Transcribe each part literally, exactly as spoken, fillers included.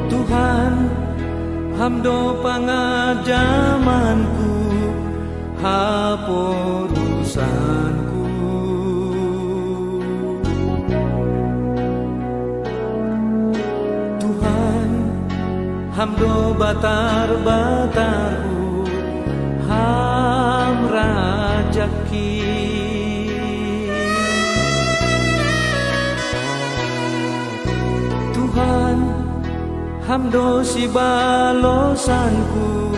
Tuhan, Ham do pangajamanku, haporusanku. Tuhan, Ham do batar-batarhu, Ham rajaki. Tuhan, Ham do sibalosanku,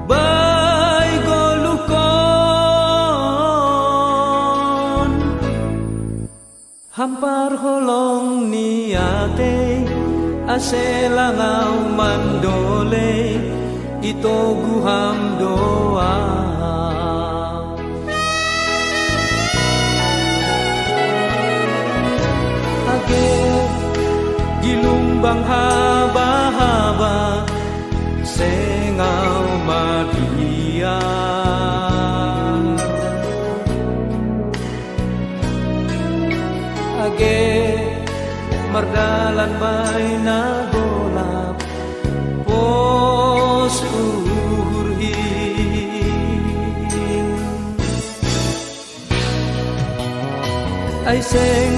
bahen goluhkon. Ham parholong ni atei, ase lang ahu mandolei, itogu Ham do ahu. Age gilumbang haba-haba, seng ahu mabiar. Age mardalan bahen na golap, pos uhur hin. Ai seng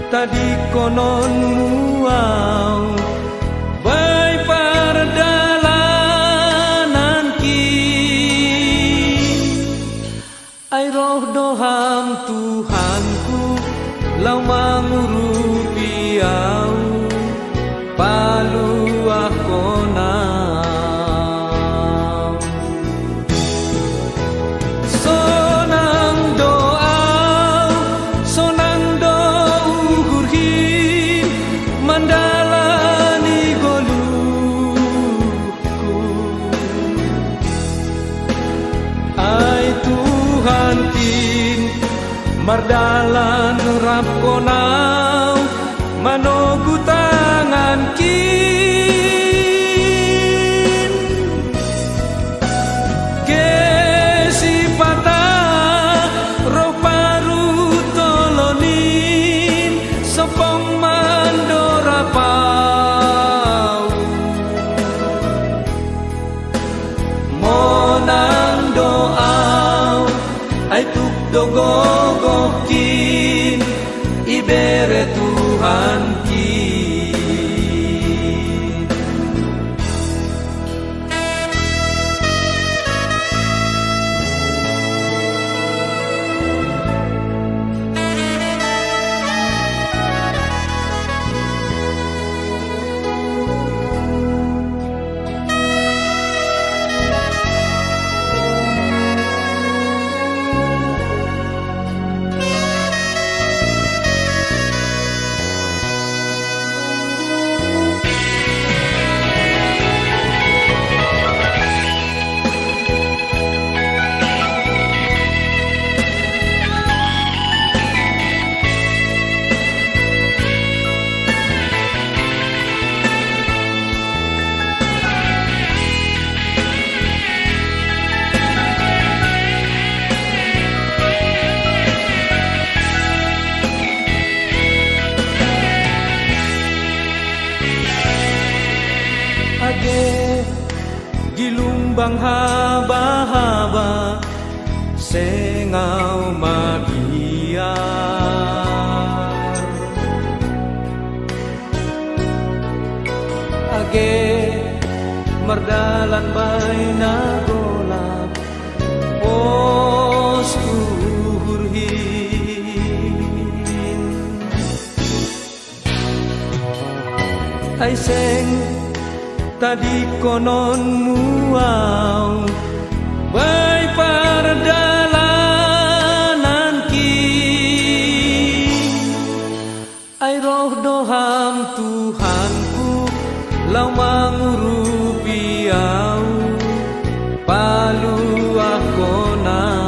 tadingkononmu ahu bahen pardalanankin. Ai roh do Ham Tuhanku, laho mangurupi ahu, paluahkon ahu. Sonang do ahu, sonang do uhur hin, mandalani goluh. Ai Tuhankin, mardalan rabkon ahu, manogu tangankin. Kesipatan roh parutolonin, sompong mandorab ahu. Monang do ahu, ai tuk do gogohkin, ibere Tuhankin. Age gilumbang haba-haba, seng ahu mabiar. Age mardalan bahen na golap, pos uhur hin. Ai seng tadingkononmu ahu bahen pardalanankin. Ai roh do Ham Tuhanku, laho mangurupi au, paluahkon au.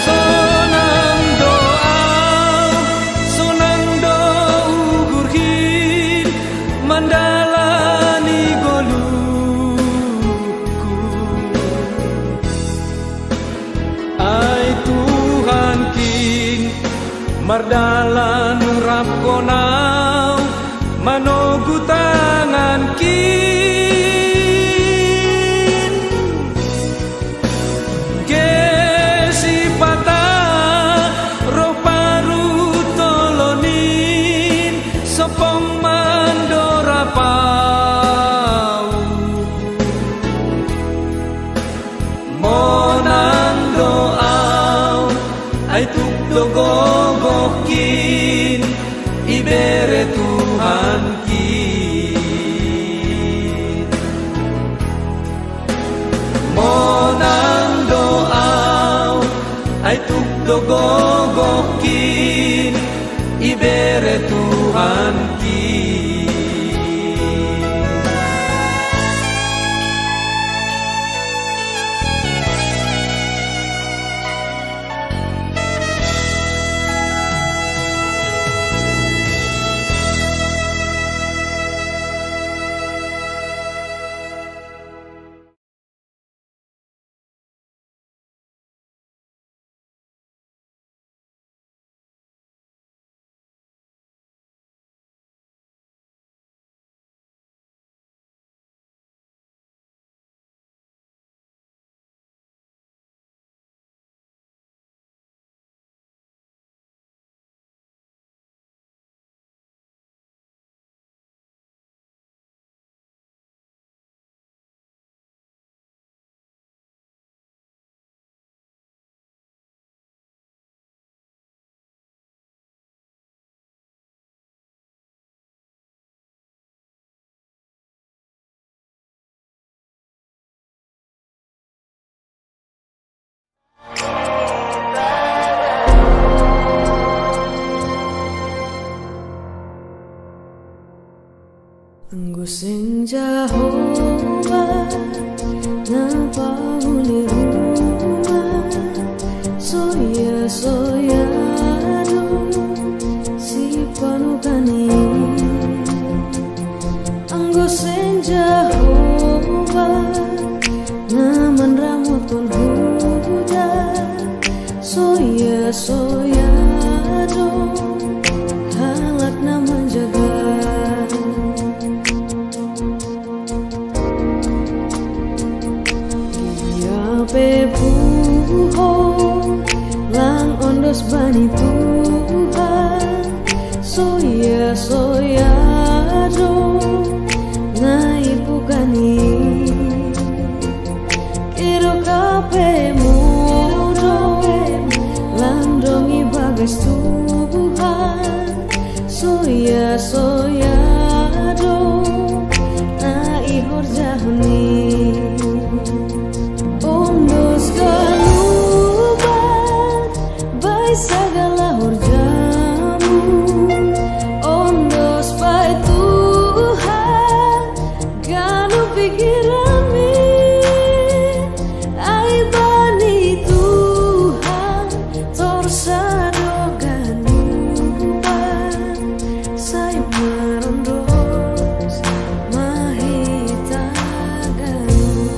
Sonang do au, sonang do ugur hin, mandalani goluhku. Ai Tuhankin, mardalan urapkon au, manogu tangankin. Ge sipata roh parutononin, sompong mandorab au. Monang do au, ai tuk do gogohkin, ibere Tuhankin. Monang do au, ai tuk do gogohkin, ibere Tuhankin. Anggo seng Jahowa na pamuli rumah, soya-soya do sipanukan i. Anggo seng Jahowa na manramotkon huta, soya-soya do halak na manjaga. Dia pe puho lang ondos bani Tuhan, soya-soya do na ipukan i. Kedo hape mudar lang dong ibagas Tuhan, soya-soya do na ihorjahon i. Ondos ganup bahen sagala horjamu, ondos bahen Tuhan ganup pikiranmi. Ai bani Tuhan torsa do ganup bahen, sai marondos ma hita ganup.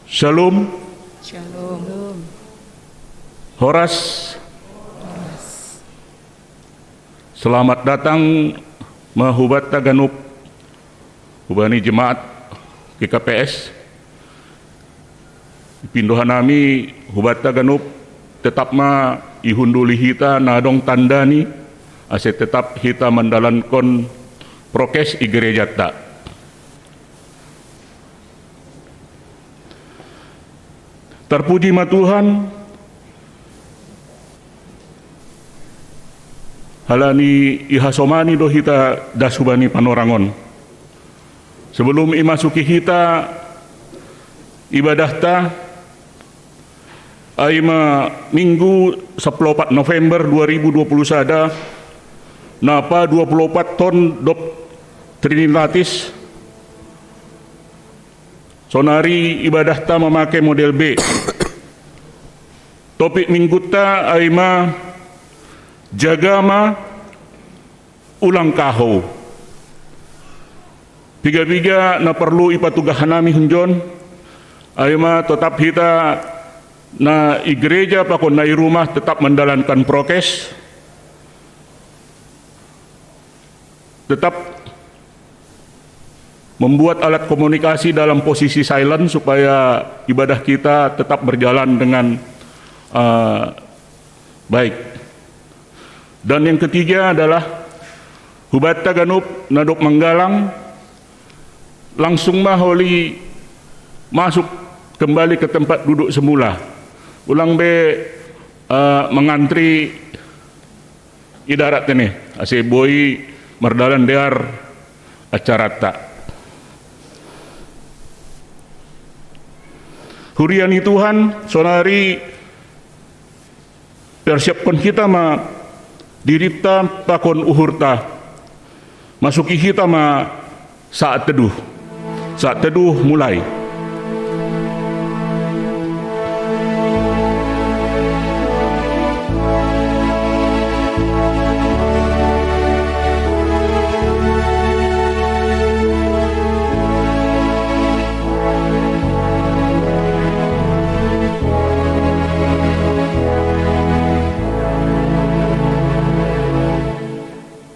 Shalom. Shalom. Horas. Selamat datang ma hubatta ganup, hubani jemaat G K P S. Pindohan nami hubatta ganup, tetap ma ihunduli hita na adong tandani, ase tetap hita mandalankon prokes i gerejatta. Tarpuji ma Tuhan, halani ihasomani do hita das hubani panorang on. Sebelum imasuki hita ibadahta, ai ma Minggu sapuluh opat November dua ribu dua puluh sada, napa dua puluh opat ton dob Trinitatis, sonari ibadahta mamake model B. Topik Minggunta ai ma jaga ma, ulang kahou. Piga-piga na perlu ipatugah hanami hunjon, ai ma totap hita na i gereja pakon na i rumah tetap mandalankan prokes, tetap membuat alat komunikasi dalam posisi silent supaya ibadah kita tetap berjalan dengan, eh, baik. Dan yang ketiga adalah hubatta ganup na dob manggalang, langsung ma holi masuk kembali ke tempat duduk semula. Ulang be, eh, mengantri i darat ini, ase boi mardalan dear acarata. Huria ni Tuhan, sonari persiapkon hita ma dirita pakon uhurta. Masuki hita ma saat teduh. Saat teduh mulai.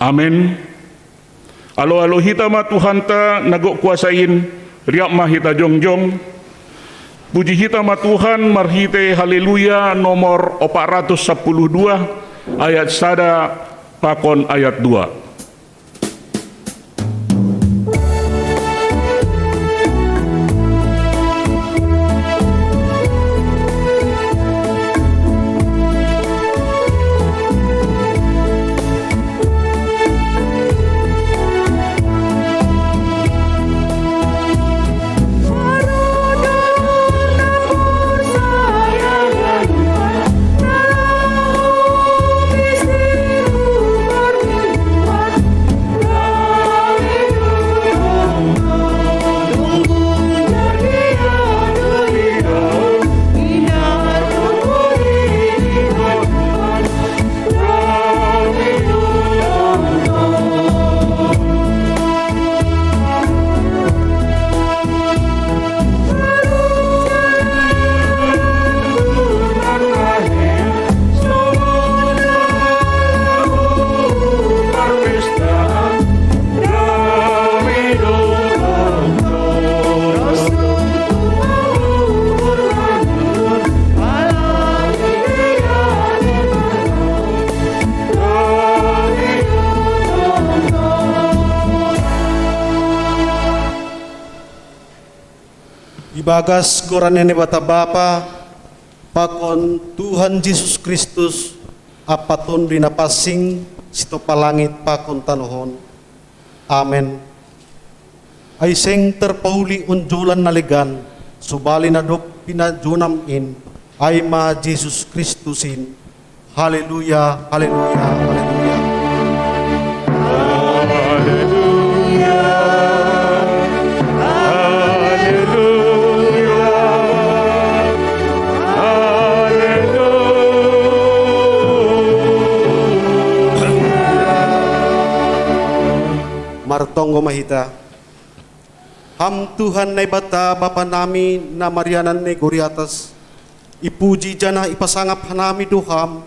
Amen. Alo-alo hita ma Tuhanta na gok kuasa in, riap ma hita jongjong. Puji hita ma Tuhan marhite Haleluya nomor opat ratus sapuluh dua, ayat sada pakon ayat dua. Ibagas goran ni Naibata Bapa, pakon Tuhan Jesus Kristus, Ampa Tonduy Napansing, sitopa langit pakon tanoh on. Amen. Ai seng tarpauli onjolan na legan, sobali na dob pinajonam in, ai ma Jesus Kristus in. Haleluya, haleluya, haleluya. Haleluya, haleluya, haleluya. Martonggo ma hita. Ham Tuhan Naibata Bapa nami na marianan ni gori atas, ipuji janah ipasangap hanami do Ham,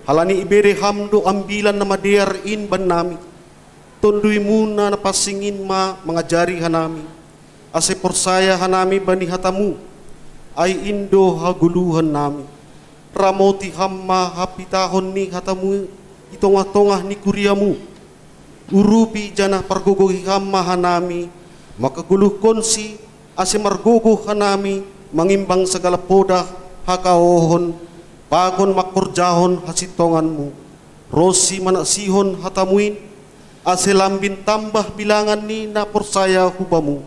halani ibere Ham do ambilan na madear in bannami. TonduyMu na napansing in ma mangajari hanami, ase porsaya hanami bani hataMu, ai in do hagoluhan nami. Ramoti Ham ma hapitahon ni hataMu i tongah-tongah ni kuriaMu. Urupi janah pargogohi Ham ma hanami, mangkagoluhkonsi, ase margogoh hanami mangimbang sagala podah hakaohon pakon mangkorjahon hasintonganMu, ronsi manaksihon hataMu in, ase lambin tambah bilangan ni na porsaya hu Bamu.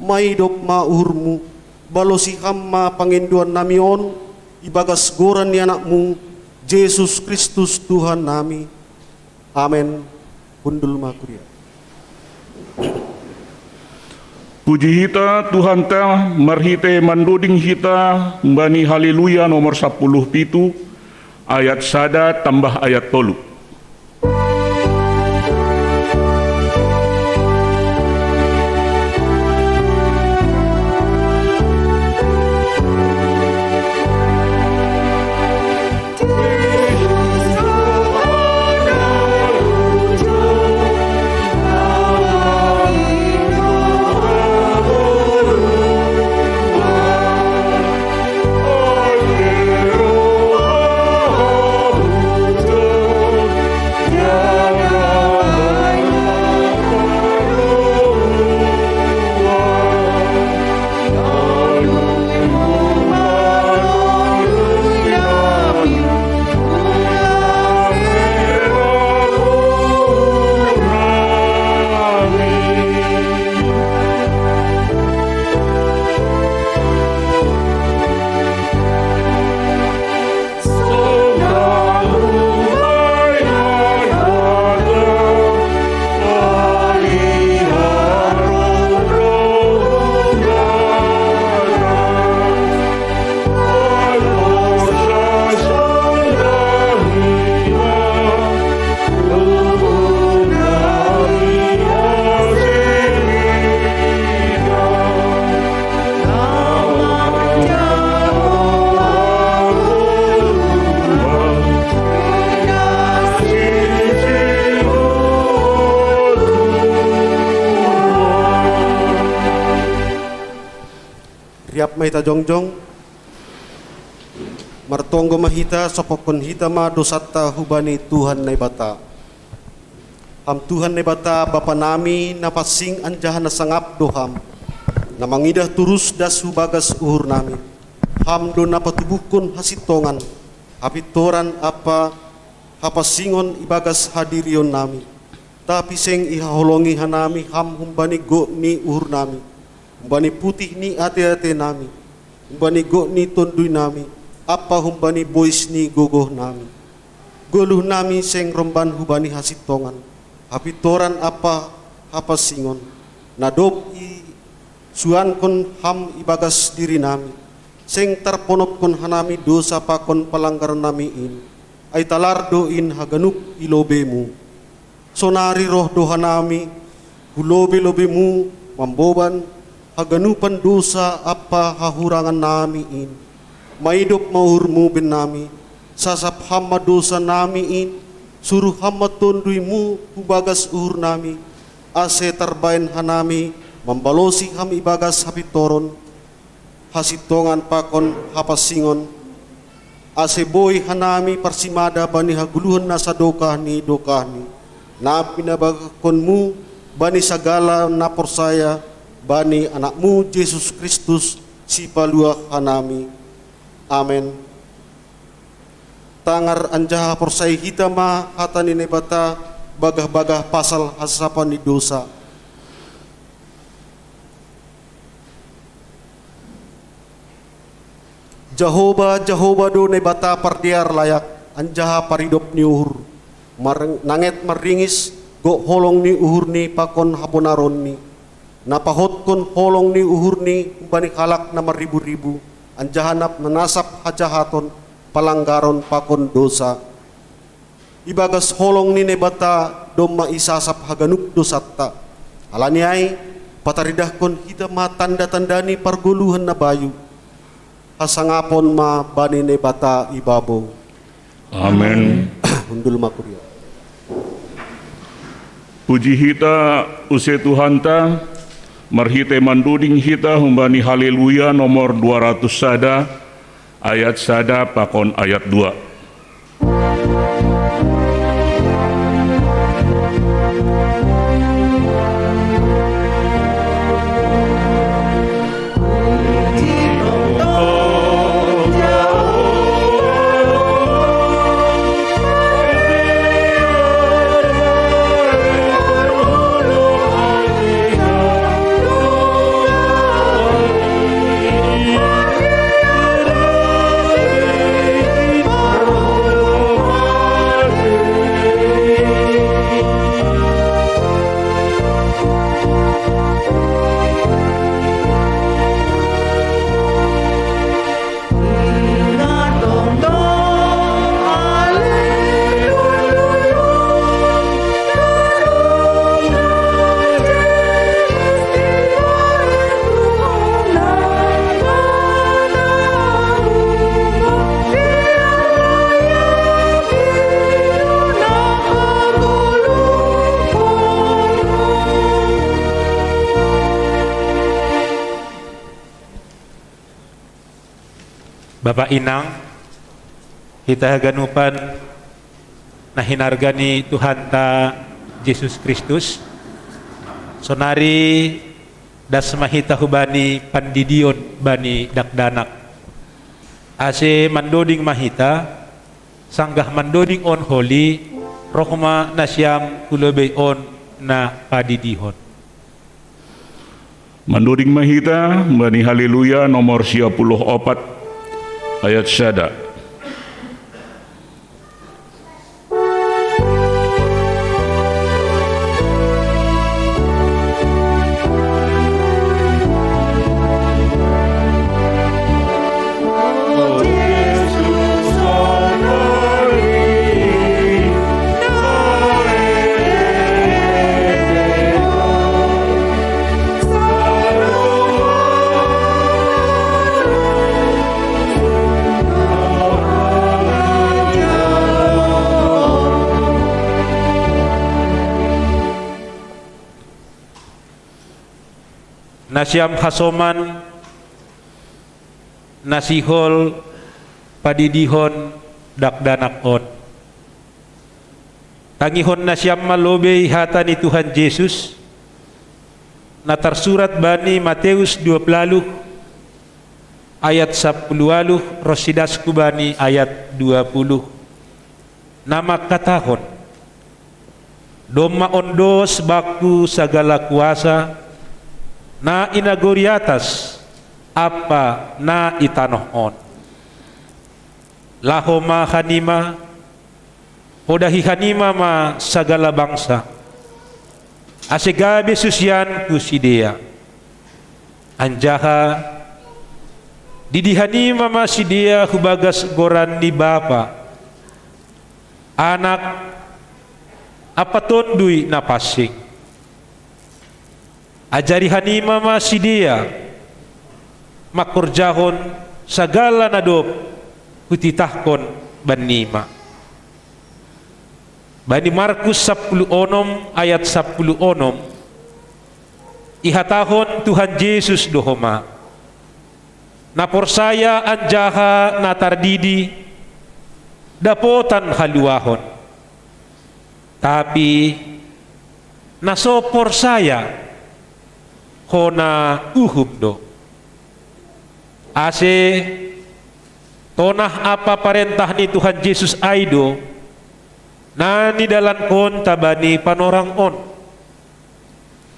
Maidop ma uhurMu, balosi Ham ma pangindoan nami on ibagas goran ni AnakMu, Jesus Kristus Tuhan nami. Amen. Hundul ma kuria. Puji hita Tuhanta marhite mandoding hita bani Haleluya nomor sapuluh pitu, ayat sada tambah ayat tolu. Riap ma hita jongjong. Martonggo ma hita, sompokkon hita ma dosanta hubani Tuhan Naibata. Ham Tuhan Naibata, Bapa nami, na pansing anjaha na sangap do Ham, na mangidah torus das hu bagas uhur nami. Ham do na patubuhkon hasintongan, hapintoran ampa hapansingon ibagas hadirion nami. Tapi seng ihaholongi hanami Ham humbani gok ni uhur nami, humbani putih ni ate-ate nami, humbani gok ni tonduy nami, ampa humbani bois ni gogoh nami. Goluh nami seng romban hubani hasintongan, hapintoran ampa hapansingon, na dob isuankon Ham ibagas diri nami, seng tarponopkon hanami dosa pakon palanggaran nami in, ai talar do in haganup i lobei-Mu. Sonari roh do hanami hu lobei-lobei-Mu mamboban haganupan dosa ampa hahurangan nami in. Maidop ma uhur-Mu bennami, sasap Ham ma dosa nami in, suruh Ham ma tonduy-Mu hu bagas uhur nami, ase tarbaen hanami mambalosi Ham ibagas hapintoron, hasintongan pakon hapansingon, ase boi hanami parsimada bani hagoluhan na sadokah ni dokahni, na pinabagahkon-Mu bani sagala na porsaya bani Anak-Mu Jesus Kristus, Sipaluah hanami. Amen. Tangar anjaha porsayai hita ma hata ni Naibata bagah-bagah pasal hasasapan ni dosa. Jahowa, Jahowa do Naibata pardear layak, anjaha paridop ni uhur, mar-, nanget marringis, gok holong ni uhurni pakon habonaronNi, na pahotkon holong ni uhurNi humbani halak na marribu-ribu, anjaha na manasap hajahaton, palanggaron pakon dosa. Ibagas holong ni Naibata domma isasap haganup dosanta. Halani ai, Pataridahkon hita ma tanda-tanda ni pargoluhan na bayu. Hasangapon ma bani Naibata i babou. Amen. Hundul ma kuria. Puji hita use Tuhanta, marhite mandoding hita humbani Haleluya nomor dua ratus sada, ayat sada pakon ayat dua. Bapa, Inang, hita haganupan na hinarga ni Tuhanta Jesus Kristus, sonari das ma hita hubani pandidion bani dakdanak. Ase mandoding ma hita, sanggah mandoding on holi, roh ma nasiam hu lobei on na padidihon. Mandoding ma hita bani Haleluya nomor sia puluh opat, ayat sada. Nasiam hasoman na sihol padidihon dakdanak on. Tangihon nasiam ma lobei hata ni Tuhan Jesus, na tarsurat bani Mateus dua puluh, ayat sapuluh ualuh, ronsi das hubani ayat dua puluh. Na mangkatahon: Domma on dos bangku sagala kuasa, na i nagori atas, ampa na i tanoh on. Laho ma hanima, podahi hanima ma sagala bangsa, ase gabe susianku sidea. Anjaha didi hanima ma sidea hu bagas goran ni Bapa, Anak, ampa Tonduy Napansing. Ajari hanima ma sidea mangkorjahon sagala na dob hutitahkon bannima. Bani Markus sapuluh onom ayat sapuluh onom, ihatahon Tuhan Jesus do homa: Na porsaya anjaha na tardidi, dapotan haluahon. Tapi na so porsaya, hona uhum do. Ase tonah ampa parentah ni Tuhan Jesus ai do na nidalankonta bani panorang on.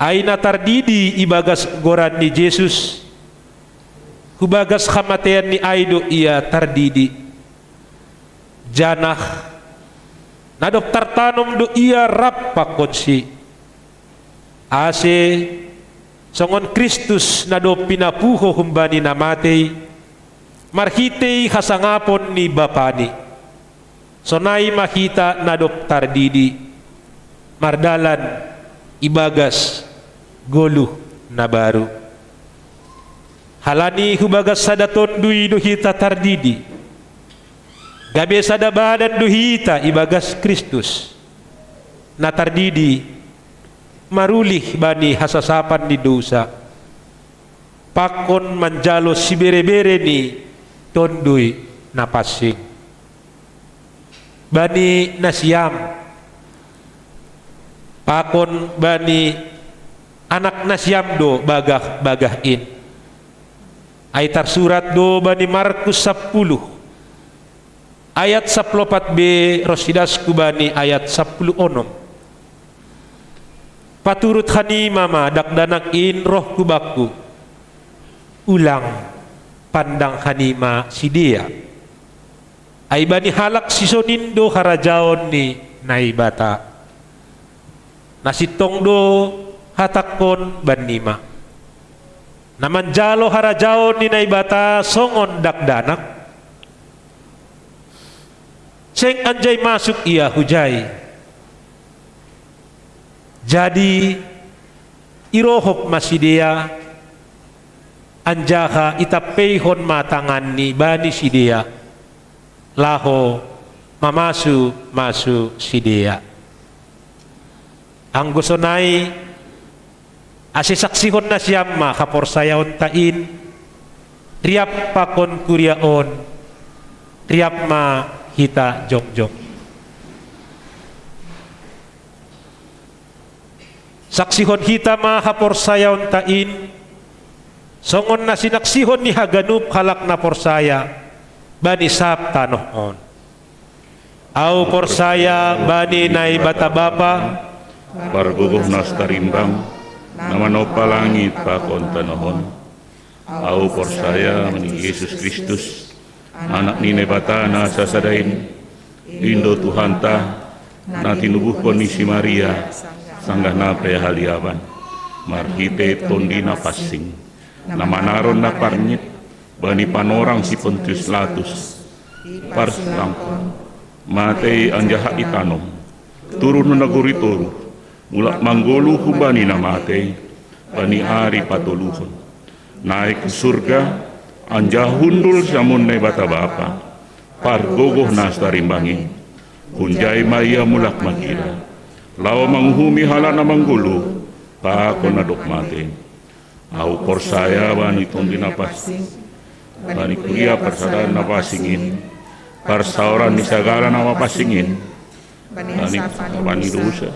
Ai na tardidi ibagas goran ni Jesus, hu bagas hamateanni ai do ia tardidi. Janah na dob tartanom do ia rap pakonsi. Ase songon Kristus na dob pinapuho humbani na matei, marhitei hasangapon ni Bapani, sonai ma hita na dob tardidi, mardalan ibagas goluh na baru. Halani hubagas sada Tonduy do hita tardidi, gabe sada badan do hita ibagas Kristus, na tardidi marulih bani hasasapan ni dousa, pakon manjalo siberebere ni Tonduy na pansing. Bani nasiam, pakon bani anak nasiam do bagah-bagah in. Ai tarsurat do bani Markus sapuluh, ayat sapuluh opat be ro sidas ku bani ayat sapuluh onom. Paturut hanima ma dakdanak in roh ku bakku, ulang pandang hanima sidea. Ai bani halak sisonin do harajaon ni Naibata. Na sintong do hatangkon bannima, na manjalo harajaon ni Naibata songon dakdanak, seng anjai masuk ia hujai. Jadi irohop ma sidea, anjaha itampeihon ma tanganni bani sidea, laho mamasu-masu sidea. Anggo sonai, ase saksihon nasiam ma haporsayaonta in, riap pakon kuria on, riap ma hita jongjong. Saksihon hita ma haporsayaonta in, songon na sinaksihon ni haganup halak na porsaya bani sab tanoh on. Ahu porsaya bani Naibata Bapa, pargogoh na tarimbang, na manompa langit pakon tanoh on. Ahu porsaya bani Jesus Kristus, Anak ni Naibata na sasada in, in do Tuhanta, na tinubuhkon ni si Maria, sanggah na pe haliaban, marhite Tondi na pansing, na manaron na parngit bani panorang si Pontius Latus, iparsilangkon, matei anjaha itanom, turun hu nagori toruh, mulak manggoluh humbani na matei, bani ari patoluhon. Naek hu surga, anjaha hundul sian Naibata Bapa, pargogoh na tarimbang in. Hunjai ma ia mulak manghira, laho manguhumi halak na manggoluh, pakon na dob matei. Ahu porsaya bani Tondi na pansing, bani kuria parsadaan na pansing in, parsaoran ni sagala na mapansing in, bani hasapan ni dousa,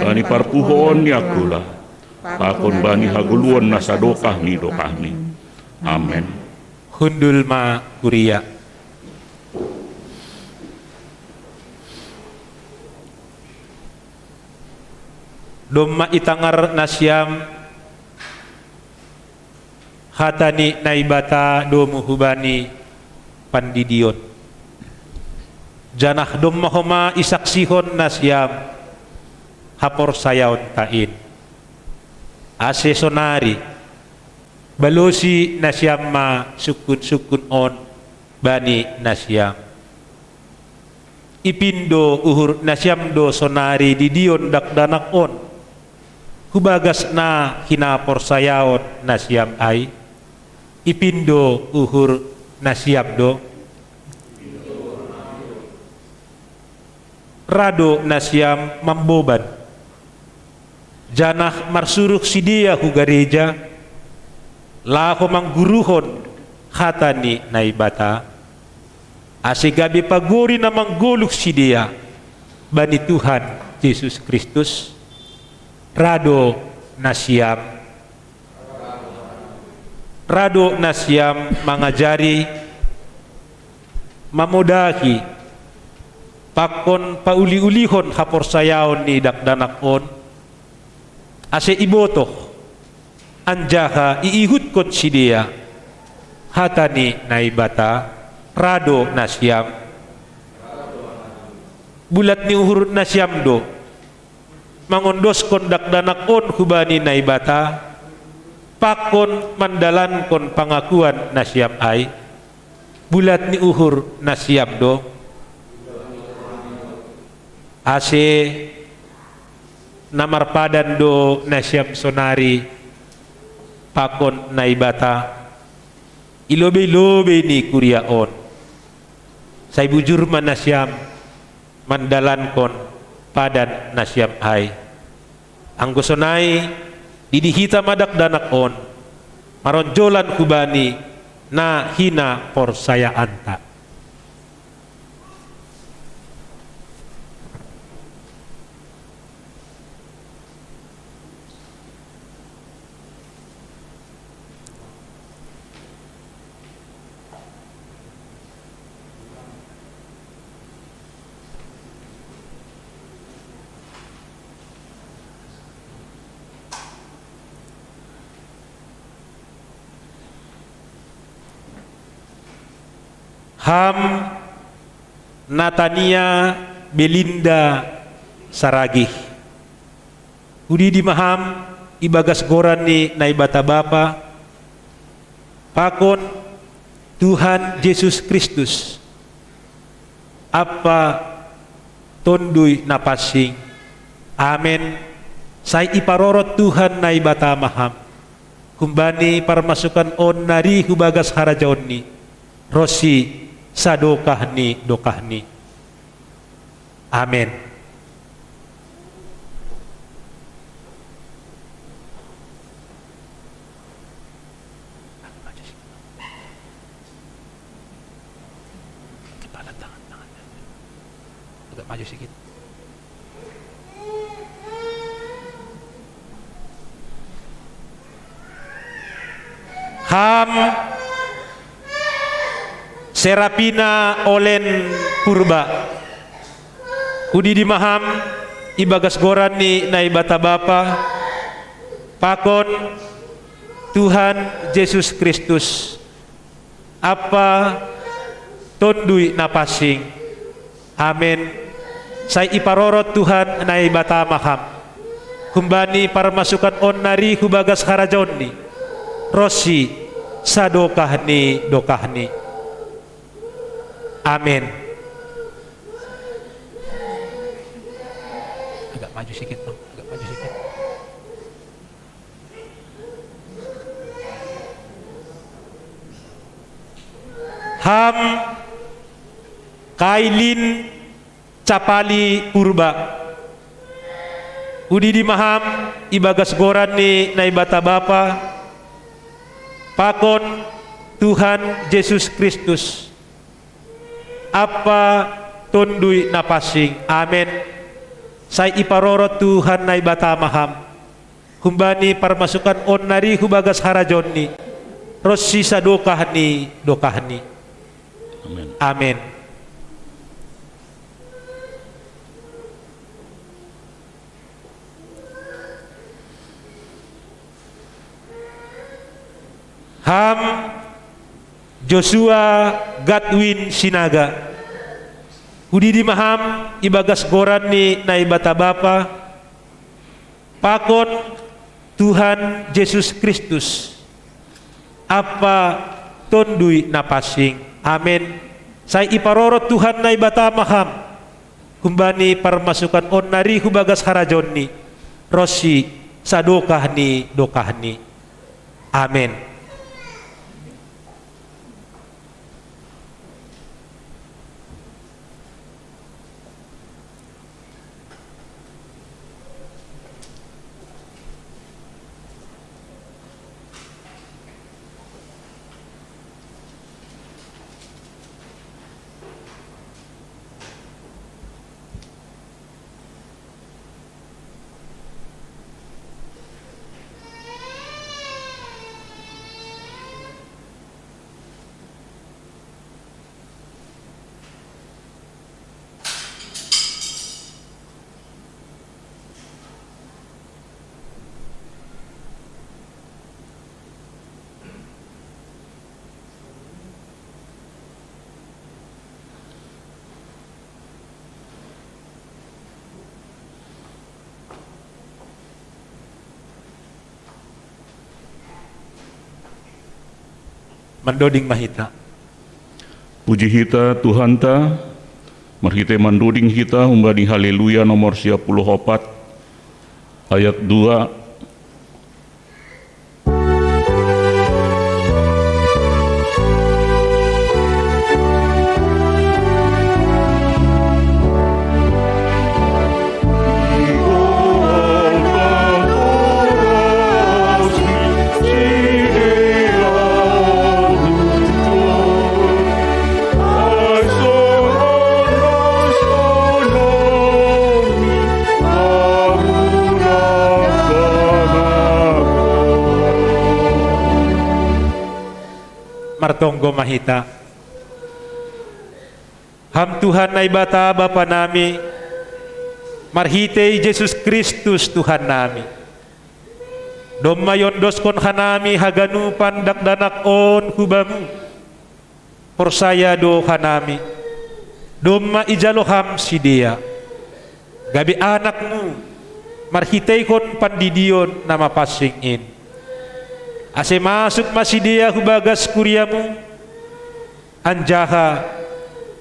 bani parpuhoon ni angkula, pakon bani hagoluhon na sadokah ni dokahni. Amen. Hundul ma kuria. Domma itangar nasiam hata ni Naibata domu hubani pandidion, janah domma homa isaksihon nasiam haporsayaonta in. Ase sonari, balosi nasiam ma sungkun-sungkun on bani nasiam. Ipindo uhur nasiam do sonari didion dakdanak on, hubagas na hinaporsayaon nasiam ai? Ipindo uhur nasiam do? Ra do nasiam mamboban, janah marsuruh sidea hu gareja, laho mangguruhon hata ni Naibata, ase gabe pagori na manggoluh sidea bani Tuhan Jesus Kristus? Ra do nasiam, ra do nasiam mangajari, mamodahi, pakon pauli-ulihon haporsayaon ni dakdanak on, ase ibotoh anjaha iihutkon sidea hata ni Naibata? Ra do nasiam? Bulat ni uhur nasiam do mangondoskon dakdanak on hubani Naibata, pakon mandalankon pangakuan nasiam ai? Bulat ni uhur nasiam do? Ase na marpadan do nasiam sonari, pakon Naibata i lobei-lobei ni kuria on. Sai bujur ma nasiam mandalankon padan nasiam ai. Anggo sonai, didi hita ma dakdanak on, maronjolan hubani na hinaporsayaanta. Ham Natania Belinda Saragih, hudidi ma ham ibagas goran ni Naibata Bapa, pakon Tuhan Jesus Kristus, Ampa Tonduy Napansing. Amen. Sai iparorot Tuhan Naibata ma ham humbani parmasukan on nari hubagas harajaonNi, ronsi sadokah ni dokahni. Amen. Kepala, tangan, tangan. Agak maju sikit. Ham Serapina Olen Purba, hudidi ma ham ibagas goran ni Naibata Bapa, pakon Tuhan Jesus Kristus, Ampa Tonduy Napansing. Amen. Sai iparorot Tuhan Naibata ma ham humbani parmasukan on nari hubagas harajaonNi, ronsi sadokah ni dokahni. Amen. Agak maju sikit, Bang. Agak maju sikit. Ham Kailin Capali Purba, hudidi ma ham ibagas goran ni Naibata Bapa, pakon Tuhan Jesus Kristus, Ampa Tonduy Napansing. Amen. Sai iparorot Tuhan Naibata ma ham humbani parmasukan on nari hubagas harajaonNi, ronsi sadokah ni dokahni. Amen. Amen. Ham Joshua Godwin Sinaga, hudidi ma ham ibagas goran ni Naibata Bapa, pakon Tuhan Jesus Kristus, Ampa Tonduy Napansing. Amen. Sai iparorot Tuhan Naibata ma ham humbani parmasukan on nari hubagas harajaonNi, ronsi sadokah ni dokahni. Amen. Mandoding ma hita. Puji hita Tuhanta, marhite mandoding hita humbani Haleluya nomor sia puluh opat, ayat dua. Martonggo ma hita. Ham Tuhan Naibata Bapa nami, marhitei Jesus Kristus Tuhan nami, domma iondoskon hanami haganupan dakdanak on hu Bamu. Porsaya do hanami, domma ijalo Ham sidea, gabe anakMu, marhiteihon pandidion na mapansing in. Ase masuk ma sidea hu bagas kuria-Mu, anjaha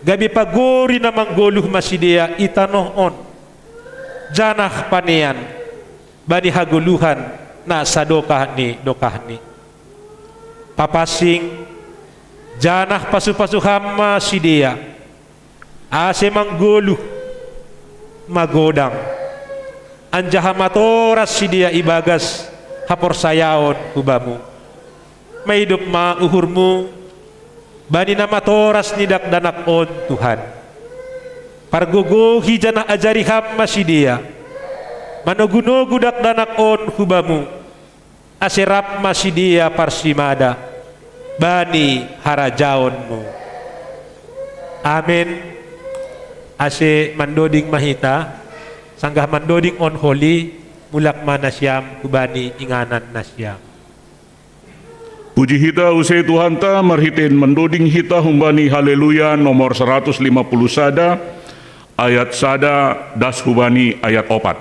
gabe pagori na manggoluh ma sidea i tanoh on, janah panean bani hagoluhan na sadokah ni dokahni. Papansing, janah pasu-pasu Ham ma sidea, ase manggoluh, magodang, anjaha matoras sidea ibagas haporsayaon hu Bamu. Maidop ma uhurMu bani na matoras ni dakdanak on, Tuhan. Pargogohi janah ajari Ham ma sidea, manogu-nogu dakdanak on hu Bamu, ase rap ma sidea parsimada bani harajaonMu. Amen. Ase mandoding ma hita, sanggah mandoding on holi, mulak ma nasiam hubani inganan nasiam. Puji hita use Tuhanta, marhitei mandoding hita humbani Haleluya nomor saratus lima puluh sada, ayat sada das hubani ayat opat.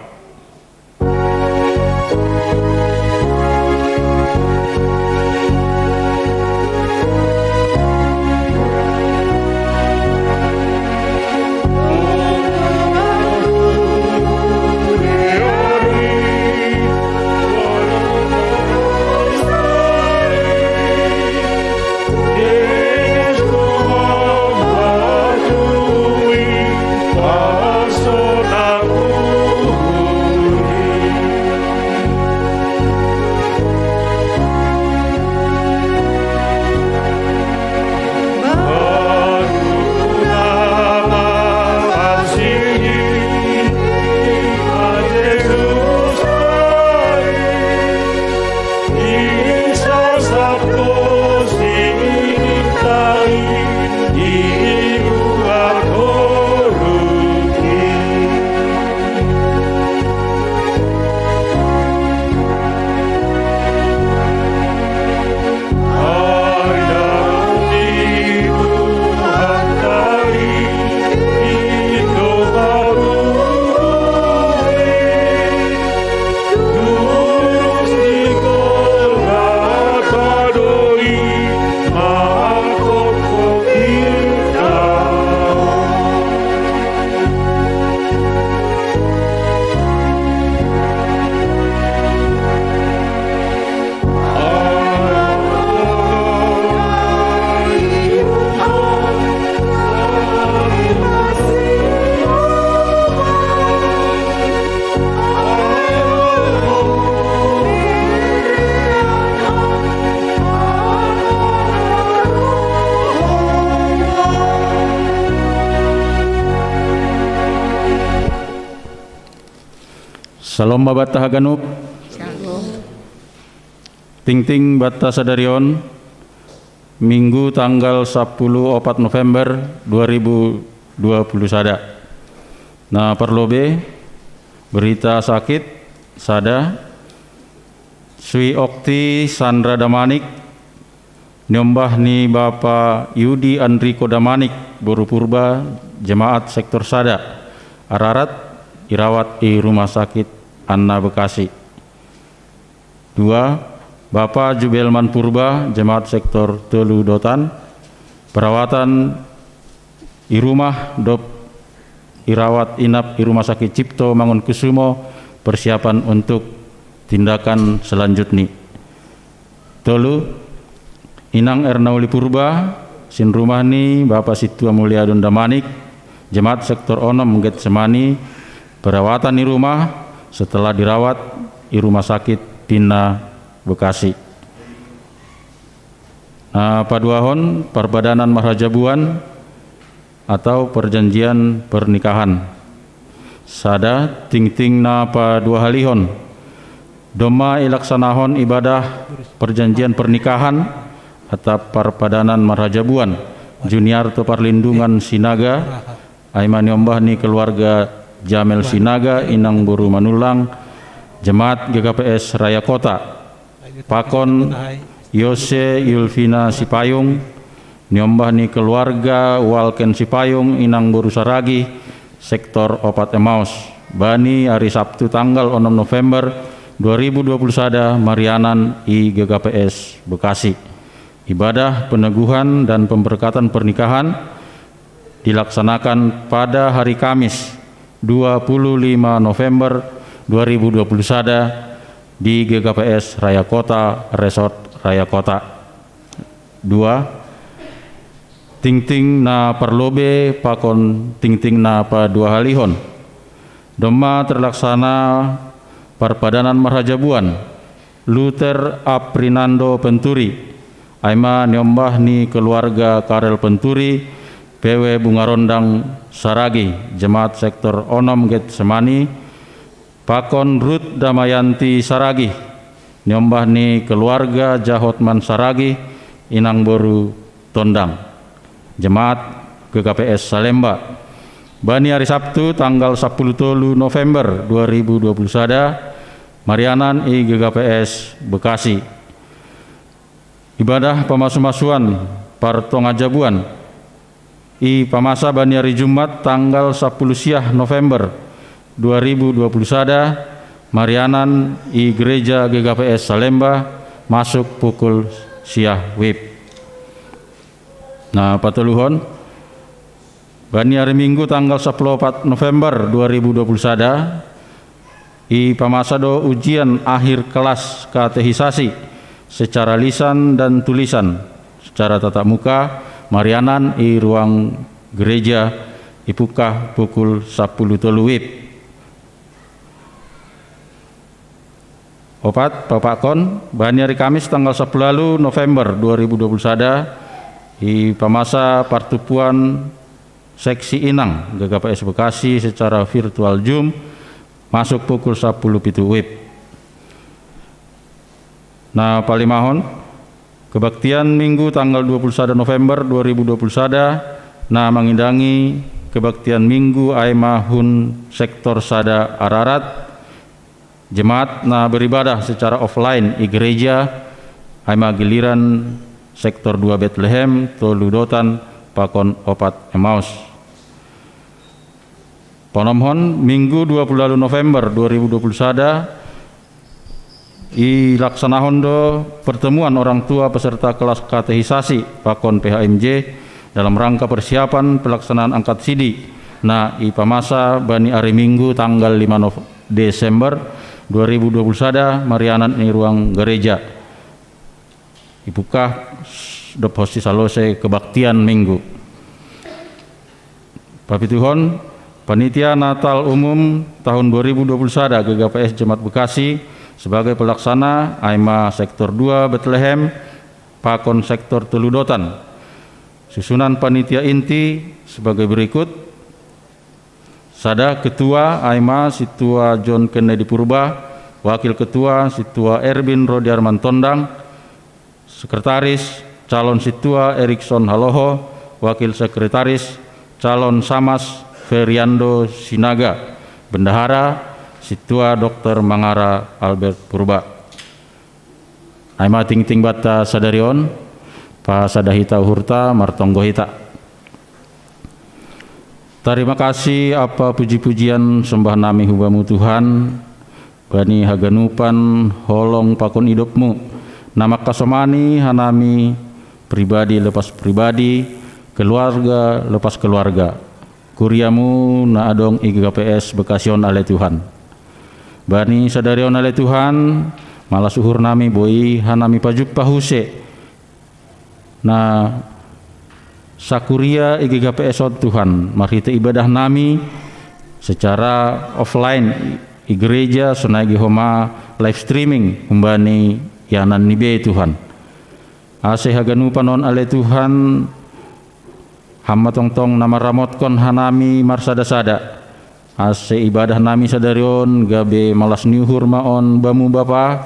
Salom ma banta haganup. Tingting banta sadari on, Minggu tanggal sapuluh opat November dua ribu dua puluh sada. Na parlobei, berita sakit sada, Swi Okti Sandra Damanik, niombah ni Bapa Yudi Andriko Damanik, boru Purba, jemaat sektor sada, Ararat, irawat i Rumah Sakit Anna Bekasi. Dua, Bapa Jubelman Purba, jemaat sektor tolu Dotan, perawatan i rumah dob irawat inap i Rumah Sakit Cipto Mangunkusumo, persiapan untuk tindakan selanjutni. Tolu, Inang Ernauli Purba, sinrumah ni Bapa Sintua Muliadon Damanik, jemaat sektor onom Getsemani, perawatan i rumah setelah dirawat i Rumah Sakit Pinna Bekasi. Na paduahon, parpadanan marhajabuan atau perjanjian pernikahan. Sada, tingting na paduahalihon, domma ilaksanahon ibadah perjanjian pernikahan Atap Parpadanan Marhajabuan, Juniarto Parlindungan Sinaga, ai ma niombah ni keluarga Jamel Sinaga, inang boru Manulang, jemaat G K P S Raya Kota, pakon Yose Yulvina Sipayung, niombah ni keluarga Walken Sipayung, inang boru Saragi, sektor opat Emaus, bani hari Sabtu tanggal onom November dua ribu dua puluh sada, marianan i G K P S Bekasi. Ibadah peneguhan dan pemberkatan pernikahan dilaksanakan pada hari Kamis, dua puluh lima November dua ribu dua puluh sada, di G K P S Raya Kota, Resort Raya Kota. Dua, tingting na parlobe pakon tingting na paduahalihon. Domma terlaksana Parpadanan Marhajabuan Luther Aprinando Penturi, ai ma niombah ni keluarga Karel Penturi, P W Bungarondang Saragi, jemaat sektor onom Getsemani, pakon Ruth Damayanti Saragi, niombah ni keluarga Jahotman Saragi, inang boru Tondang, jemaat G K P S Salemba, bani hari Sabtu tanggal sapuluh tolu November dua ribu dua puluh sada, marianan i G K P S Bekasi. Ibadah pamasu-masuan partongajabuan i pamasa bani hari Jumat tanggal sapuluh siah November dua ribu dua puluh sada, marianan i Gereja G K P S Salemba, masuk pukul siah wib. Na patoluhon, bani hari Minggu tanggal sapuluh opat November dua ribu dua puluh sada, i pamasa do ujian akhir kelas katehisasi secara lisan dan tulisan, secara tatap muka, marianan i ruang gereja, ipukah pukul sapuluh tolu wib. Opat, papakkon, bani hari Kamis tanggal sapuluh ualu November dua ribu dua puluh sada, i pamasa partumpuan seksi inang G K P S Bekasi secara virtual Zoom, masuk pukul sapuluh pitu wib. Na palimahon, kebaktian Minggu tanggal dua puluh sada November dua ribu dua puluh sada, na mangidangi kebaktian Minggu ai ma hun sektor sada Ararat, jemaat na beribadah secara offline i gereja, ai ma giliran sektor dua Betlehem, tolu Dotan, pakon opat Emaus. Paonomhon, Minggu dua puluh ualu November dua ribu dua puluh sada, ilaksanahon do pertemuan orang tua peserta kelas katehisasi pakon P H M J dalam rangka persiapan pelaksanaan angkat sidi, na i pamasa bani hari Minggu tanggal lima Nov-, Desember dua ribu dua puluh sada, marianan i ruang gereja. Ipukah dob hosti salose kebaktian Minggu. Papituhon, panitia Natal umum tahun dua ribu dua puluh sada G K P S Jemaat Bekasi sebagai pelaksana ai ma sektor dua Betlehem pakon sektor tolu Dotan. Susunan panitia inti sebagai berikut: sada, ketua, ai ma Sintua John Kennedy Purba; wakil ketua, Sintua Erwin Rodiarman Tondang; sekretaris, calon Sintua Erikson Haloho; wakil sekretaris, calon Samas Feriando Sinaga; bendahara, Sintua Doktor Mangara Albert Purba. Ai ma tingting banta sadari on, pasada hita uhurta, martonggo hita. Tarima kasih ampa puji-pujian sombah nami hu Bamu Tuhan, bani haganupan holong pakon idop-Mu, na mangkasomani hanami pribadi lepas pribadi, keluarga lepas keluarga, kuria-Mu na adong i G K P S Bekasi on, ale Tuhan. Bani sadari on, ale Tuhan, malas uhur nami boi hanami pajumpah use, na sakuria i G K P S on, Tuhan, marhite ibadah nami secara offline i gereja, sonai ge homa live streaming humbani ianan ni bei, Tuhan. Ase haganupan on, ale Tuhan, Ham ma tongtong na maramotkon hanami marsada-sada, ase ibadah nami sadari on gabe malas ni uhur ma on Bamu Bapa,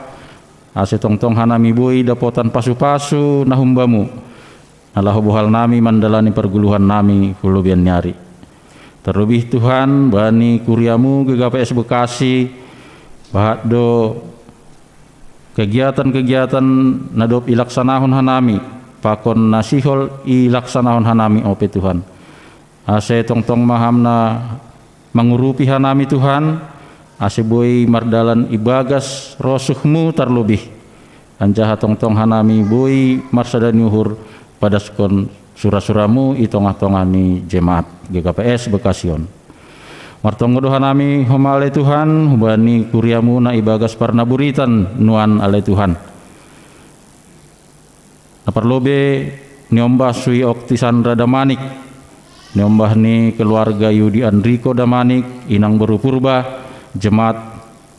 Ase tongtong hanami boi dapotan pasu-pasu na humbamu, na laho bohal nami mandalani parguluhan nami hu lobeian ni ari. Tarlobih Tuhan, bani kuriamu G K P S Bekasi, bahat do kegiatan-kegiatan na dob ilaksanahon hanami, pakon na sihol ilaksanahon hanami ope Tuhan. Ase tongtong ma ham na mangurupi hanami Tuhan, ase boi mardalan ibagas rosuhmu tarlobih. Anjaha tongtong hanami boi marsada ni uhur padaskon sura-suramu i tongah-tongah ni jemaat G K P S Bekasi on. Martonggo do hanami homa ale Tuhan, hubani kuriamu na ibagas parnaburitan nuan ale Tuhan. Na parlobei niombah sui Oktisandra Damanik, niombah ni keluarga Yudi Andriko Damanik, inang boru Purba, jemaat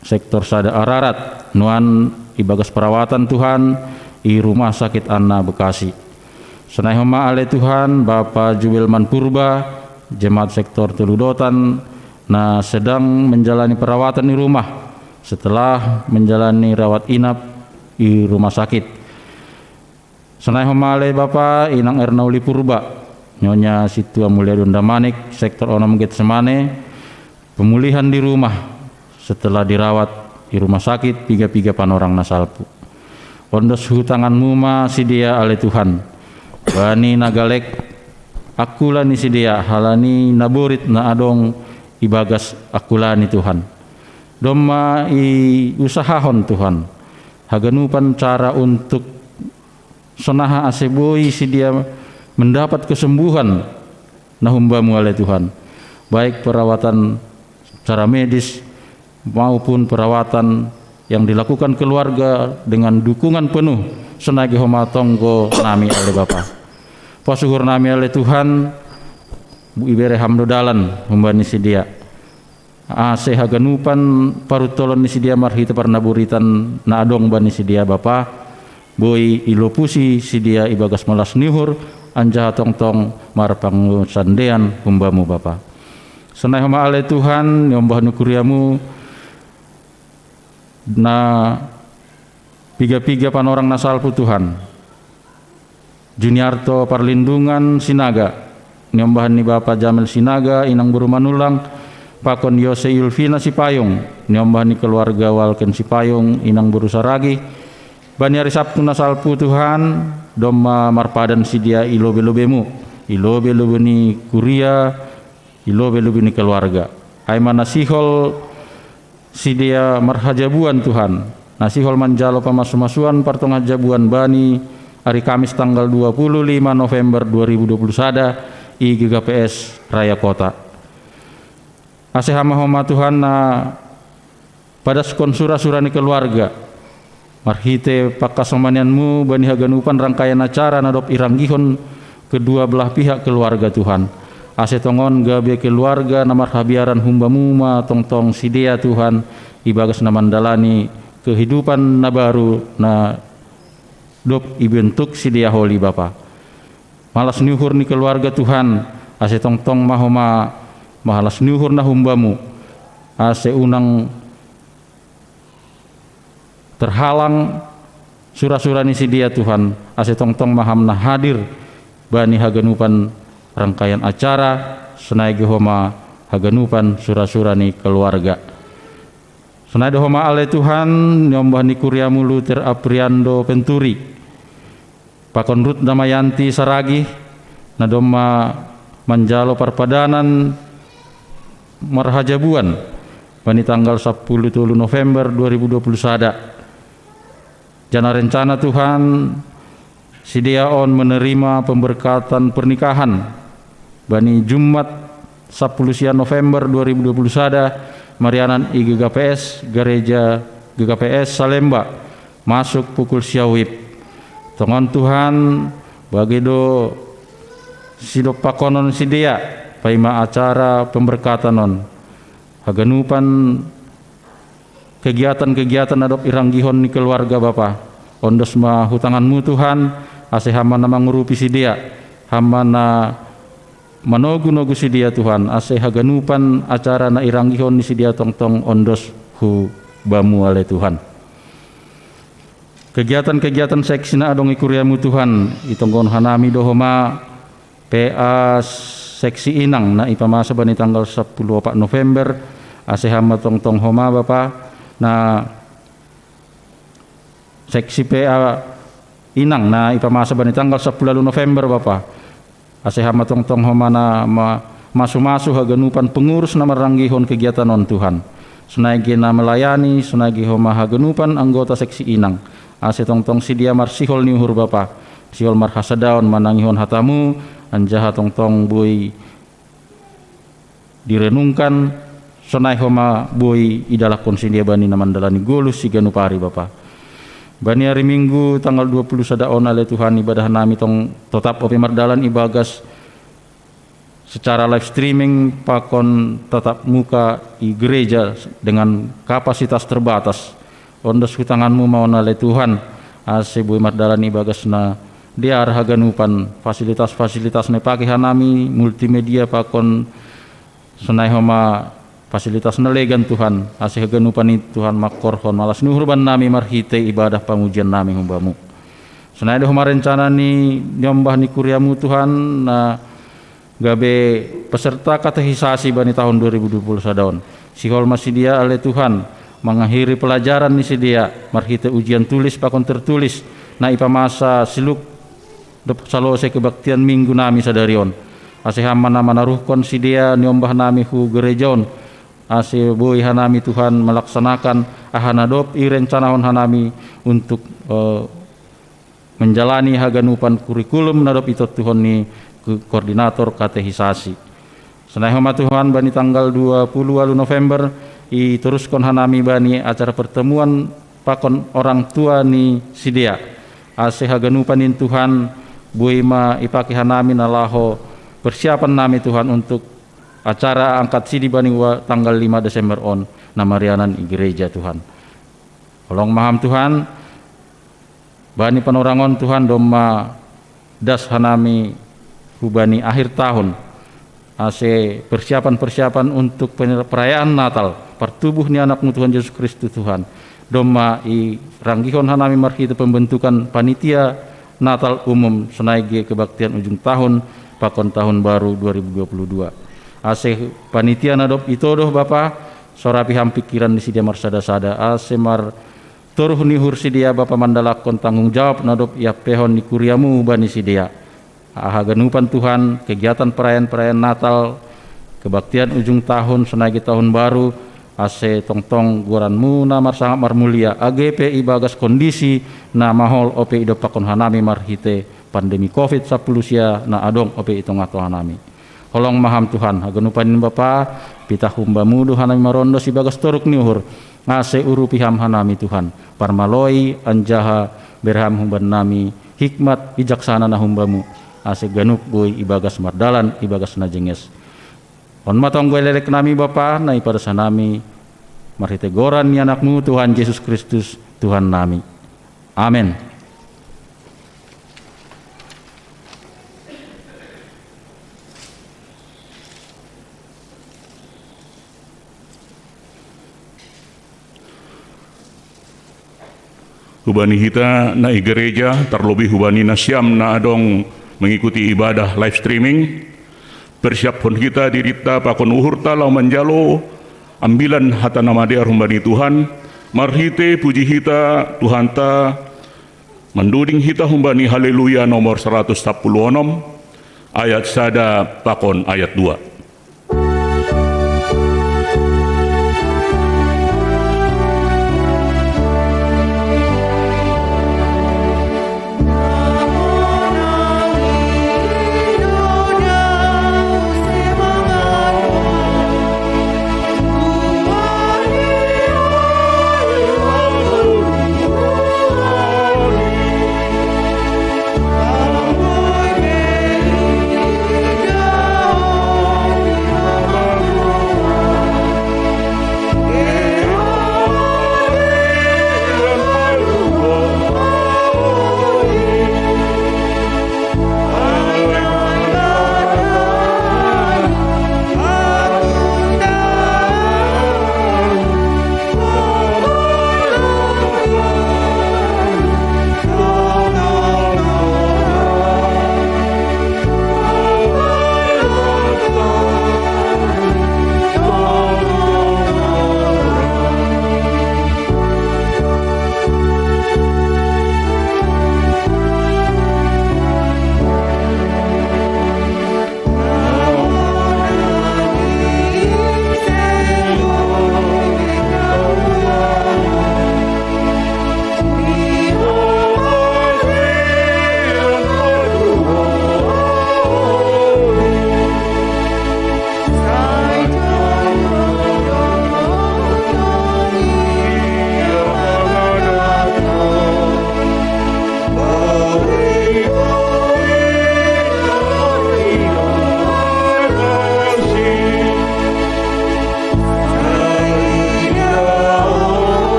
sektor sada Ararat, nuan ibagas perawatan Tuhan i Rumah Sakit Anna Bekasi. Sonai homa ale Tuhan, Bapa Jubelman Purba, jemaat sektor Toludotan, na sedang menjalani perawatan i rumah setelah menjalani rawat inap i rumah sakit. Sonai homa ale Bapa, inang Ernauli Purba, nyonya Situa Muliadun Damanik, sektor onom Getsemane, pemulihan di rumah setelah dirawat i rumah sakit piga-piga panorang na salpu. Ondos hu tanganmu ma sidea ale Tuhan. Bani na galek angkula ni sidea halani naborit na adong ibagas angkula ni Tuhan. Domma iusahahon Tuhan haganupan cara untuk sonaha ase boi sidea mendapat kesembuhan na humbamu ale Tuhan, baik perawatan secara medis maupun perawatan yang dilakukan keluarga dengan dukungan penuh. Sonai ge homa tonggo nami ale Bapa. Pasuhur nami ale Tuhan, ibere ham do dalan humbani sidea. Ase haganupan paruntolon ni sidea marhite parnaburitan na adong bani sidea Bapa, boi ilopusi sidea ibagas malas ni uhur, anjaha tongtong marpangusandean humbamu Bapa. Sonai homa ale Tuhan, niombah ni kuriamu na piga-piga panorang na salpu Tuhan. Juniarto Parlindungan Sinaga, niombahan ni Bapa Jamil Sinaga, inang boru Manulang, pakon Yose Yulvina Sipayung, niombahan ni keluarga Walken Sipayung, inang boru Saragi, bani ari Sabtu na salpu Tuhan, domma marpadan sidea i lobe-lobemu, i lobe-lobe ni kuria, i lobe-lobe ni keluarga. Ai ma na sihol sidea marhajabuan Tuhan, na sihol manjalo pamasu-masuan partongah jabuan bani ari Kamis tanggal dua puluh lima November dua ribu dua puluh sada i G K P S Raya Kota. Ase hama homa Tuhan na padaskon sura-sura ni keluarga marhite pangkasomanianmu bani haganupan rangkaian acara na dob iranggihon kedua belah pihak keluarga Tuhan. Ase tongon gabe keluarga na marhabiaran humbamu ma tongtong sidea Tuhan, ibagas na mandalani kehidupan na baru na dob ibentuk sidea holi Bapa. Malas ni uhur ni keluarga Tuhan, ase tongtong ma homa malas ni uhur na humbamu, ase unang terhalang sura-sura ni sidea Tuhan, ase tongtong ma ham na hadir bani haganupan rangkaian acara, sonai ge homa haganupan sura-sura ni keluarga. Sonai do homa ale Tuhan, niombah ni kuriamu Luther Apriando Penturi, pakon Ruth Damayanti Saragi, na domma manjalo parpadanan marhajabuan bani tanggal sapuluh tolu November dua ribu dua puluh sada. Jana rencana Tuhan, sidea on menerima pemberkatan pernikahan bani Jumat sapuluh sia November dua ribu dua puluh sada, marianan i G K P S, Gereja G K P S Salemba, masuk pukul sia wib. Tongon Tuhan, bage do sidompakonon sidea paima acara pemberkatan on. Haganupan kegiatan-kegiatan na dob iranggihon ni keluarga Bapa, ondos ma hu tanganmu Tuhan, ase ham ma na mangurupi sidea, ham ma na manogu-nogu sidea Tuhan, ase haganupan acara na iranggihon ni sidea tongtong ondos hu Bamu ale Tuhan. Kegiatan-kegiatan seksi na adong i kuriamu Tuhan, itonggohon hanami do homa P A seksi inang na ipamasa bani tanggal sapuluh opat November, ase ham ma tongtong homa Bapa, na seksi P A inang na ipamasa bani tanggal sapuluh November Bapa. Ase ham ma tongtong homa na ma-, masu-masu haganupan pengurus na maranggihon kegiatan on Tuhan. Sonai ge na melayani, sonai ge homa haganupan anggota seksi inang. Ase tongtong sidia marsihol ni uhur Bapa. Sihol marhasadaon manangihon hatamu, anjaha tongtong boi direnungkan, sonai homa boi idalankon sidia bani na mandalani golus siganup ari Bapa. Bani ari Minggu tanggal dua puluh sada on ale Tuhan ibadah nami tong totap ope mardalan ibagas secara live streaming pakon tatap muka i gereja dengan kapasitas terbatas. Ondos hutanganmu ma on ale Tuhan, ase boi mardalan ibagas na dear haganupan fasilitas-fasilitas na ipake hanami, multimedia pakon sonai homa fasilitas na legan Tuhan, ase haganupan i Tuhan mangkorhon malas ni uhur bannami marhite ibadah pamujian nami humbamu. Sonai do homa rencana ni niombah ni kuriamu Tuhan na gabe peserta katehisasi bani tahun dua ribu dua puluh sada on. Sihol ma sidia ale Tuhan, mangakhiri pelajaran ni sidia, marhite ujian tulis pakon tertulis, na ipamasa siluk dob salose kebaktian Minggu nami sadari on. Ase ham ma na manaruhkon sidia niombah nami hu gereja on, ase boi hanami Tuhan malaksanakan aha na dob irencanahon hanami untuk, eh, menjalani haganupan kurikulum na dob itontuhon ni ku-, koordinator katehisasi. Sonai homa Tuhan bani tanggal dua puluh walu November, itoruskon hanami bani acara pertemuan pakon orang tua ni sidia. Ase haganupan in Tuhan, boi ma ipake hanami na laho persiapan nami Tuhan untuk acara angkat sidi bani wa tanggal lima Desember on na marianan i gereja Tuhan. Holong ma ham Tuhan, bani panorang on Tuhan domma das hanami hubani akhir tahun. Ase persiapan-persiapan untuk penyel-, perayaan Natal, partubuh ni Anakmu Tuhan Yesus Kristus Tuhan. Domma iranggihon hanami marhite pembentukan panitia Natal umum sonai ge kebaktian ujung tahun pakon tahun baru dua ribu dua puluh dua. Ase panitia na dob itodoh Bapa, sorapi ham pingkiran ni sidia marsada-sada, ase mar toruh ni uhur sidia Bapa mandalankon tanggung jawab na dob iampehon ni kuriamu bani sidia. Aha ganupan Tuhan, kegiatan perayaan-perayaan Natal, kebaktian ujung tahun, sonai ge tahun baru, ase tongtong goranmu na marsangap marmulia, age pe ibagas kondisi na mahol ope idompakkon hanami marhite pandemi covid sapuluh sia na adong ope i tongah-tongah nami. Holong ma ham Tuhan, haganupan in Bapa, pitah humbamu do hanami marondos ibagas toruk ni uhur, ase urupi ham hanami Tuhan, parmaloi anjaha bere ham humbannami hikmat bijaksana na humbamu, ase ganup boi ibagas mardalan ibagas na jenges. On ma tonggo elek nami Bapa, na ipadas hanami marhite goran ni Anakmu Tuhan Jesus Kristus, Tuhan nami. Amen. Hubani hita na i gereja, terlebih hubani nasiam na adong mengikuti ibadah live streaming, persiaphon hita dirinta pakon uhurta laho manjalo ambilan hata na madear humbani Tuhan, marhite puji hita Tuhanta, manduding hita humbani Haleluya nomor saratus sapuluh onom, ayat sada pakon ayat dua.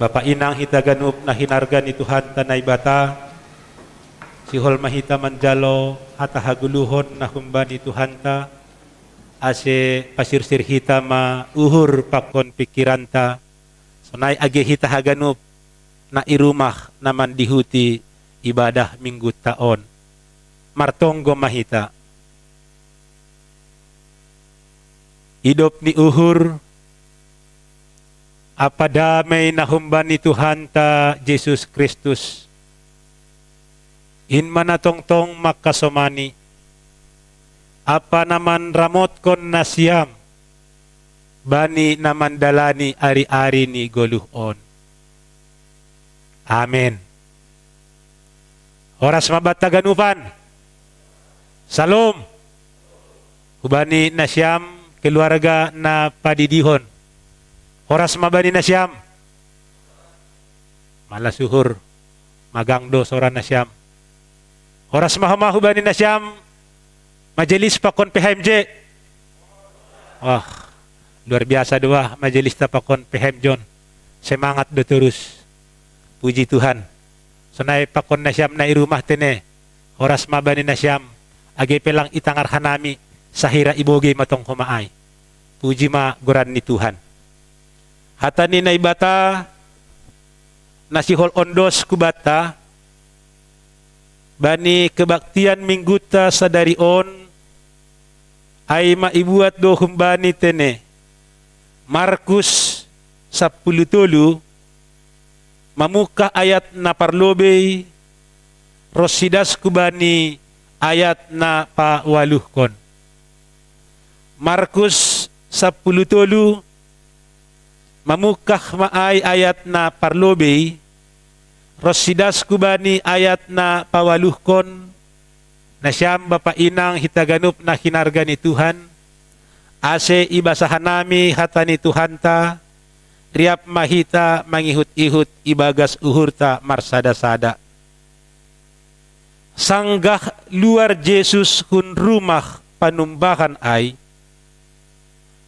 Bapa inang hita ganup na hinarga ni Tuhanta Naibata, sihol ma hita manjalo hata hagoluhon na humbani Tuhanta, ase pasirsir hita ma uhur pakon pingkiranta, sonai age hita haganup na i rumah na mandihuti ibadah Minggutta on. Martonggo ma hita. Idop ni uhur, ampa damei na humbani Tuhanta Jesus Kristus, in ma na tongtong mangkasomani, ampa na manramotkon nasiam bani na mandalani ari-ari ni goluh on. Amen. Horas ma banta ganupan. Salom. Hubani nasiam keluarga na padidihon. Horas ma bani nasiam. Malas uhur, magang do sora nasiam. Horas ma homa hubani nasiam, majelis pakon P H M J. Wah, luar biasa do ah majelista pakon P H M J on. Semangat do torus. Puji Tuhan. Sonai pakon nasiam na i rumah tene. Horas ma bani nasiam, age pe lang itangar hanami, sahira ibogei ma tong homa ai. Puji ma goran ni Tuhan. Hata ni Naibata na sihol ondos hubanta bani kebaktian Minggutta sadari on, ai ma ibuat do humbani tene. Markus sampulu tolu, mamungkah ayat na parlobei, ronsi das hubani ayat na paualuhkon. Markus sampulu tolu, mamungkah ma ai ayat na parlobei, ronsi das hubani ayat na paualuhkon. Nasiam bapa inang hita ganup na hinarga ni Tuhan, ase ibasa hanami hata ni Tuhanta, riap ma hita mangihut-ihut ibagas uhurta marsada-sada. Sanggah luar Jesus hun rumah panumbahan ai,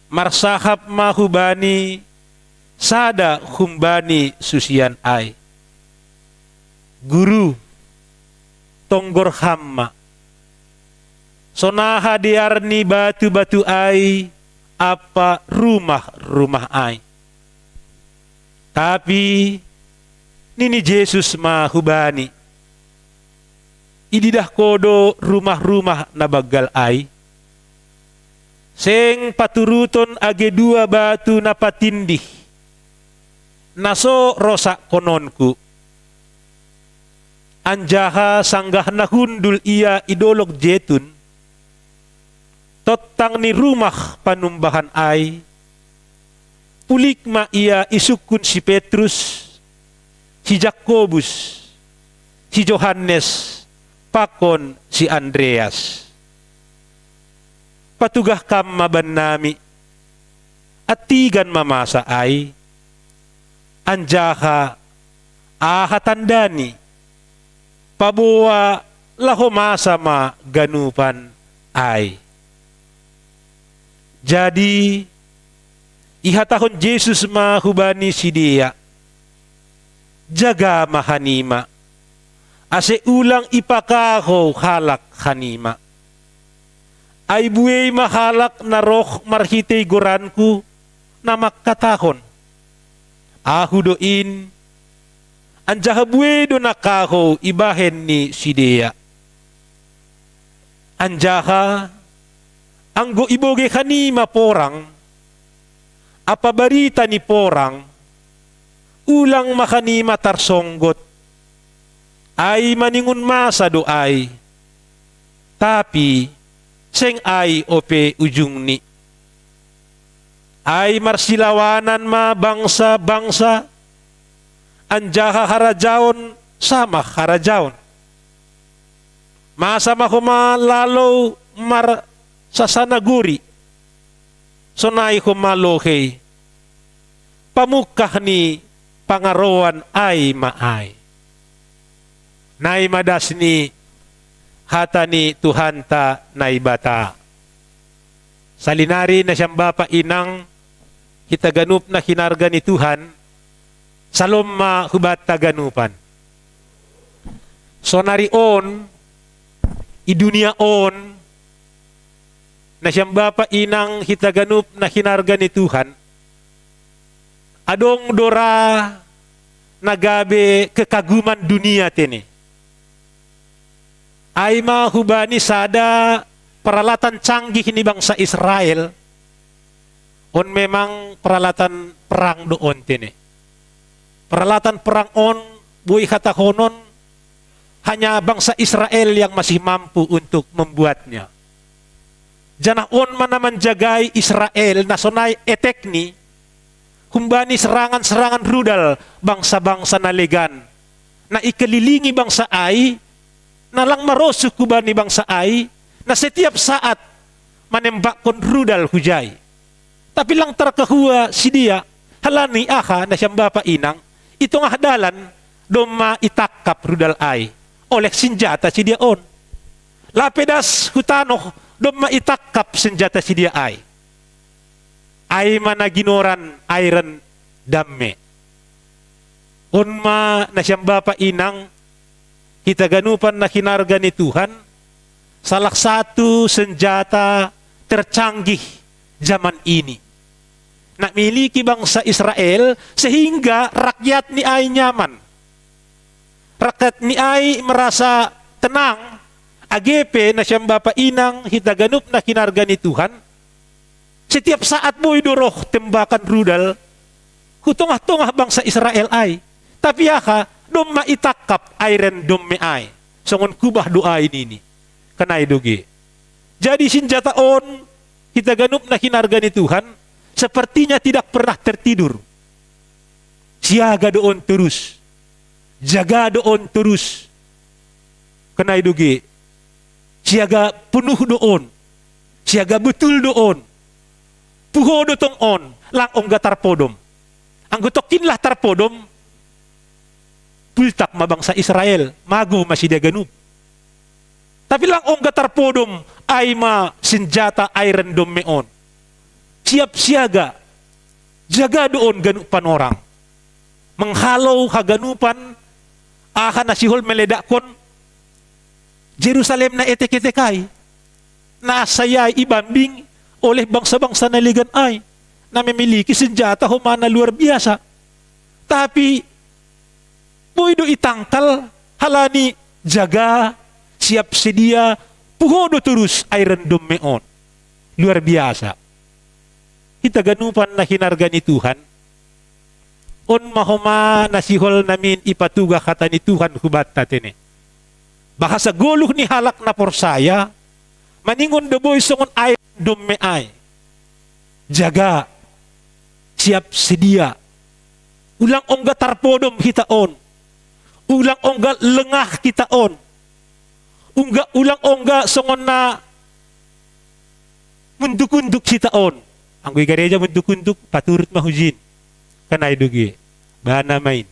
marsahap ma hubani sada humbani susian ai. Guru, tonggor ham ma. Sonaha dear ni batu-batu ai ampa rumah-rumah ai. Tapi nini Jesus ma hubani, ididah ho do rumah-rumah na banggal ai? Seng paturuton age dua batu na patindih, na so rosakkononku. Anjaha sanggah na hundul ia i dolog Jetun, tontang ni rumah panumbahan ai, pulik ma ia isungkun si Petrus, si Jakobus, si Johannes, pakon si Andreas. Patugah kam ma bannami, antigan ma masa ai, anjaha aha tandani, paboa laho masa ma ganupan ai. Jadi ihatahon Jesus ma hubani sidea, jaga ma hanima, ase ulang ipakahou halak hanima. Ai buei ma halak na roh marhitei goranku, na mangkatahon, ahu do in, anjaha buei do na kahou ibahen ni sidea. Anjaha anggo ibogei hanima porang, ampa barita ni porang, ulang ma hanima tarsonggot. Ai maningon masa do ai, tapi seng ai ope ujungni. Ai marsilawanan ma bangsa-bangsa, anjaha harajaon sama harajaon. Masa ma homa lalou marsasana gori, sonai homa lohei. Pamungkah ni pangaroan ai ma ai. Nai ma das ni hata ni Tuhanta Naibata. Salinari nasiam bapa inang, hita ganup na hinarga ni Tuhan, Salom ma hubata ganupan. Sonari on, i dunia on, na siam bapa inang hita ganup na hinarga ni Tuhan, adong do ra na gabe kekaguman dunia tene. Ai ma hubani sada peralatan canggih ni bangsa Israel, on memang peralatan perang do on tene. Peralatan perang on, boi hatahonon, hanya bangsa Israel yang masih mampu untuk membuatnya. Janah on ma na manjagai Israel na sonai etekni, humbani serangan-serangan rudal bangsa-bangsa na legan, na ikelilingi bangsa ai, na lang marosuh hubani bangsa ai, na setiap saat manembakkon rudal hujai. Tapi lang tarkahua sidia, halani aha na siam bapa inang, i tongah dalan domma itangkap rudal ai oleh sinjata sidia on. Lape das hu tanoh domma itangkap sinjata sidia ai. Ai ma na ginoran Iron Dome. On ma na siam bapa inang, hita ganupan na hinarga ni Tuhan, salah satu senjata tercanggih zaman ini na miliki bangsa Israel, sehingga rakyat ni ai nyaman. Rakyat ni ai merasa tenang, age pe na siam bapa inang hita ganup na hinarga ni Tuhan, setiap saat boi do roh tembakan rudal hu tongah-tongah bangsa Israel ai. Tapi aha, domma itangkap Iron Dome ai, songon kubah do ai nini. Kan ai do ge. Jadi sinjata on, hita ganup na hinarga ni Tuhan, sepertinya tidak pernah tertidur. Siaga do on torus. Jaga do on torus. Kan ai do ge. Siaga penuh do on. Siaga betul do on. Puho do tong on, lang ongga tarpodom. Anggo tongkin lah tarpodom, pultak ma bangsa Israel, mago ma sidia ganup. Tapi lang ongga tarpodom, ai ma sinjata Iron Dome on. Siap siaga, jaga do on ganup panorang. Menghalau haganupan aha na sihol meledakkon Jerusalem na etek-etek ai, na sai ai ibambing oleh bangsa-bangsa na legan ai, na memiliki senjata homa na luar biasa. Tapi boi do itangkal, halani jaga, siap sedia, puho do torus Iron Dome on. Luar biasa. Hita ganupan na hinarga ni Tuhan, on ma homa na sihol namin ipatugah hata ni Tuhan hubanta tene. Bahasa goluh ni halak na porsaya, maningon do boi songon Iron Dome ai. Jaga, siap sedia. Ulang ongga tarpodom hita on. Ulang ongga lengah hita on. Ungga, ulang ongga songon na munduk-unduk hita on. Anggo i gareja munduk-unduk, paturut ma hujin. Kan ai do ge. Bana main.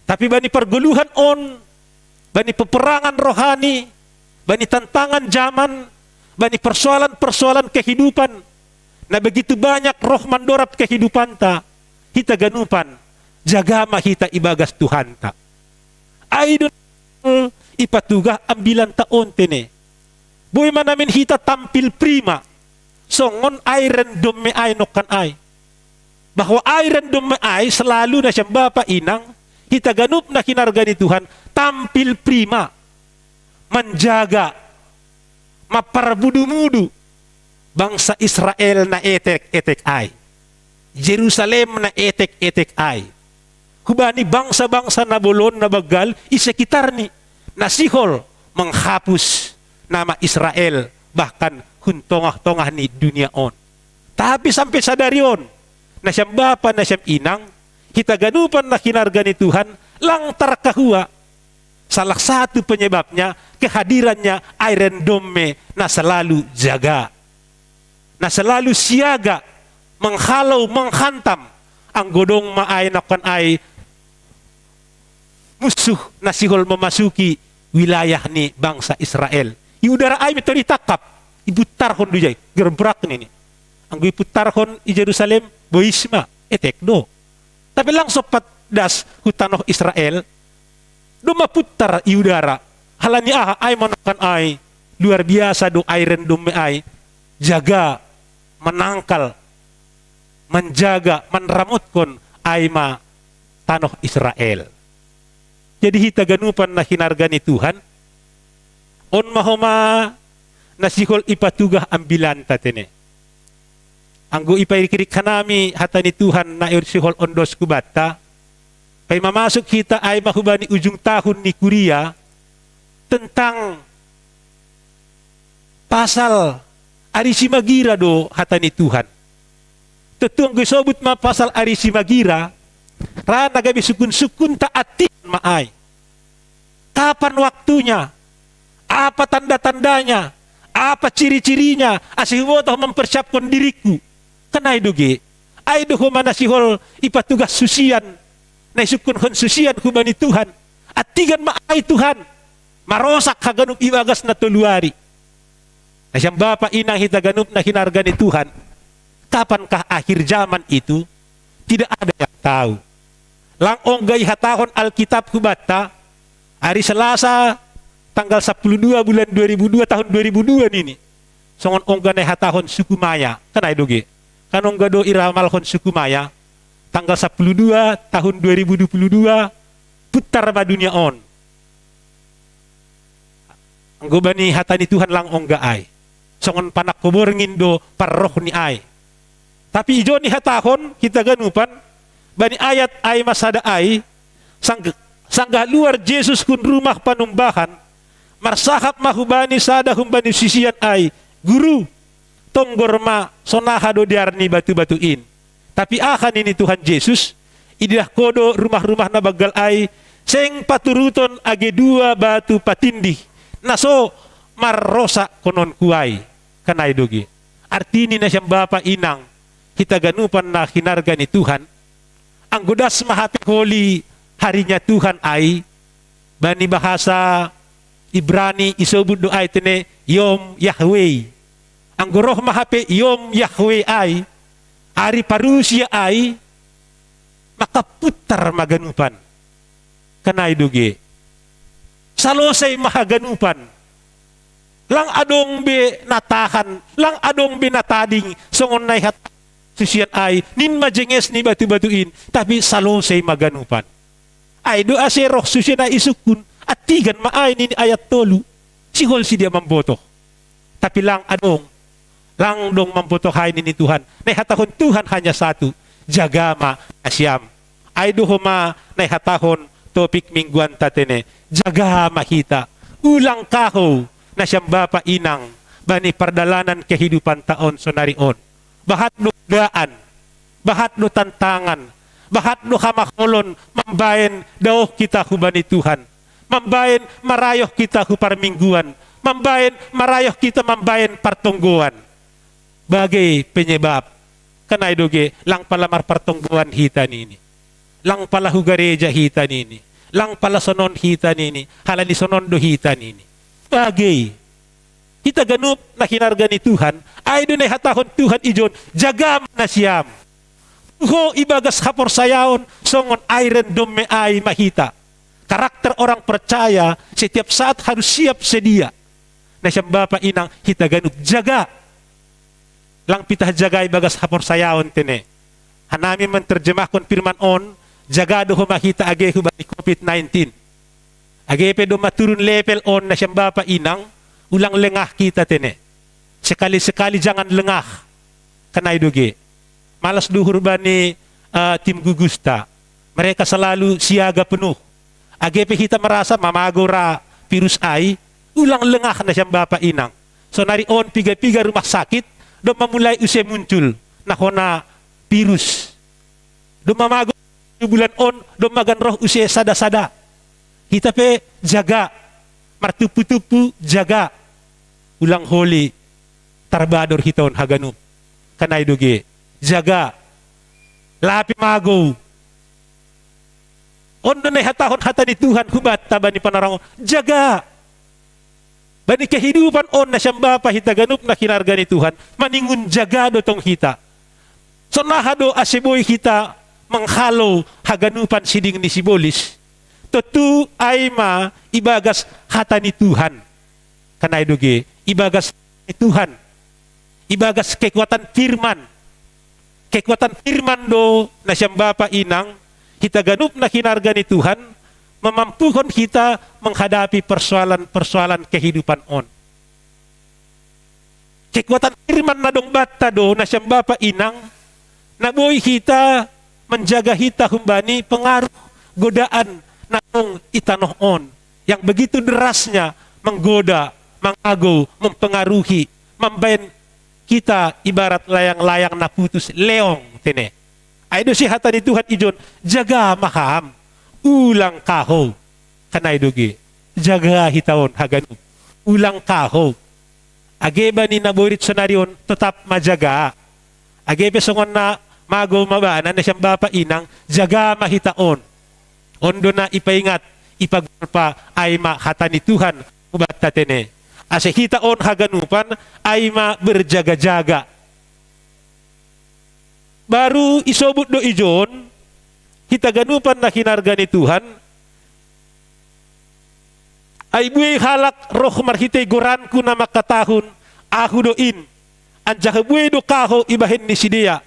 Tapi bani pargoluhan on, bani peperangan rohani, bani tantangan zaman, bani persoalan-persoalan kehidupan, na begitu banyak roh mandorab kehidupanta, hita ganupan, jaga ma hita ibagas Tuhanta. Ai do ipatugah ambilanta on tene. Boi ma namin hita tampil prima, songon Iron Dome ai nongkan ai. Bahwa Iron Dome ai selalu na siam bapa inang, hita ganup na hinarga ni Tuhan, tampil prima, manjaga, mamparmudu-mudu bangsa Israel na etek-etek ai, Jerusalem na etek-etek ai, hubani bangsa-bangsa na bolon na banggal i sekitarni, na sihol menghapus nama Israel bahkan hun tongah-tongah ni dunia on. Tapi sampe sadari on, na siam bapa, na siam inang, hita ganupan na hinarga ni Tuhan, lang tarkahua. Salah satu penyebabnya kehadirannya Iron Dome na selalu jaga, na selalu siaga, menghalau, menghantam, anggo dong ma ai nongkan ai musuh na sihol memasuki wilayah ni bangsa Israel. I udara ai mintor itangkap, iputtarhon do ijai, gerbrak nini. Anggo iputtarhon i Jerusalem, bois ma, etek do. Tapi lang sompat das hu tanoh Israel, do maputtar i udara. Halani aha? Ai manokan ai luar biasa do ai ren domme ai. Jaga, manangkal, manjaga, manramotkon ai ma tanoh Israel. Jadi hita ganupan na hinarga ni Tuhan, on ma homa na sihol ipatugah ambilanta tene. Anggo ipairikirik hanami hata ni Tuhan na sihol on dos kubanta, paima masuk hita ai ma hubani ujung tahun ni kuria, tentang pasal ari simagira do hata ni Tuhan. Tontu anggo isobut ma pasal ari simagira, ra na gabe sukun-sukunta, attigan ma ai. Kapan waktunya? Apa tanda-tandanya? Apa ciri-cirinya? Ase hubotoh mempersiapkon diringku. Kan ai do ge. Ai do homa na sihol ipatugah susian, na isungkunhon susian hubani Tuhan. Attigan ma ai Tuhan. Marosak haganup ibagas na tolu ari. Na sian bapa inang hita ganup na hinarga ni Tuhan, kapankah akhir zaman itu? Tidak ada yang tahu. Lang ongga ihatahon Alkitab hubanta, ari Selasa tanggal sapuluh dua bulan dua ribu dua tahun dua ribu dua nini. Songon ongga na ihatahon suku Maya, kan ai do ge. Kan ongga do iramalhon suku Maya, tanggal sapuluh dua tahun dua ribu dua puluh dua, puttar ma dunia on. Anggo bani hata ni Tuhan lang ongga ai. Songon panangko borngin do parroh ni ai. Tapi ijon ihatahon hita ganupan, bani ayat ai ma sada ai, sangg-, sanggah luar Jesus hun rumah panumbahan, marsahap ma hubani sada humbani sisean ai, Guru, tonggor ma, sonaha do dear ni batu-batu in. Tapi aha nini Tuhan Jesus? Ididah ho do rumah-rumah na banggal ai, seng paturuton age dua batu patindih, na so marrosakkononku ai. Kan ai do ge. Arti ni na sian bapa inang, hita ganupan na hinarga ni Tuhan, anggo das ma hape holi harinya Tuhan ai, bani bahasa Ibrani isobut do ai tene Yom Yahweh. Anggo roh ma hape Yom Yahweh ai, ari parusia ai, maka puttar ma ganupan. Kan ai do ge. Salosai ma haganupan. Lang adong be na tahan, lang adong be na tading, songon na ihatahon sisean ai, nin ma jenges ni batu-batu in, tapi salosai ma ganupan. Ai do ase roh susian ai isungkun, attigan ma ai nini ayat tolu, sihol sidea mambotoh. Tapi lang adong, lang dong mambotoh ai nini Tuhan. Na ihatahon Tuhan hanya satu, jaga ma nasiam. Ai do homa na ihatahon topik mingguanta tene, jaga ma hita. Ulang kahou na sian bapa inang bani pardalanan kehidupanta on sonari on. Bahat do godaan, bahat do tantangan, bahat do hamaholon mambaen daoh hita hubani Tuhan, mambaen marayoh hita hu parmingguan, mambaen marayoh hita mambaen partonggoan. Bagai penyebab, kan ai do ge, lang pala marpartonggoan hita nini. Lang pala hu gareja hita nini. Lang pala sonon hita nini. Halani sonon do hita nini. Bagai. Hita ganup na hinarga ni Tuhan, ai do na ihatahon Tuhan ijon, jaga ma nasiam. Tu ho ibagas haporsayaon, songon ai ren domme ai ma hita. Karakter orang percaya setiap saat harus siap sedia. Na sian bapa inang hita ganup jaga. Lang pitah jaga ibagas haporsayaon tene. Hanami menterjemahkon firman on, jaga do homa hita age hubani covid nineteen. Age pe domma turun level on na sian bapa inang, ulang lengah hita tene. Sekali-sekali jangan lengah. Kan ai do ge. Malas do uhur bani, eh, tim gugusta. Mereka selalu siaga penuh. Age pe hita merasa mamago ra virus ai, ulang lengah na sian bapa inang. Sonari on piga-piga rumah sakit domma mulai use muncul na hona virus. Domma mago bulan on, domma gan roh use sada-sada. Hita pe jaga, martumpu-tumpu jaga. Ulang holi tarbador hita on haganup. Kan ai do ge. Jaga. Lape magou. On do na ihatahon hata ni Tuhan hubanta bani panorang on. Jaga. Bani kehidupan on na sian bapa hita ganup na hinarga ni Tuhan, maningon jaga do tong hita. Sonaha do ase boi hita manghalou haganupan siding ni sibolis, tontu ai ma ibagas hata ni Tuhan. Kan ai do ge, ibagas hata ni Tuhan, ibagas kekuatan firman. Kekuatan firman do na sian Bapa Inang, hita ganup na hinarga ni Tuhan, mamampuhon hita menghadapi persoalan-persoalan kehidupan on. Kekuatan firman na dong banta do na sian Bapa Inang, na boi hita menjaga hita humbani pengaruh godaan na dong i tanoh on, yang begitu derasnya menggoda, mangagou, mempengaruhi, mambaen hita ibarat layang-layang na putus leong tene. Ai do si hata ni Tuhan ijon, jaga ma ham, ulang kahou. Kan ai do ge, jaga hita on haganup, ulang kahou. Age bani na borit sonari on, totap ma jaga. Age pe songon na magou ma bana na sian Bapa Inang, jaga ma hita on. On do na ipaingat, ipagolpa, ai ma hata ni Tuhan hubanta tene. Ase hita on haganupan, ai ma berjaga-jaga. Baru isobut do ijon, hita ganupan na hinarga ni Tuhan, ai buei halak roh marhitei goranku na mangkatahon, ahu do in, anjaha buei do kahou ibahen ni sidea.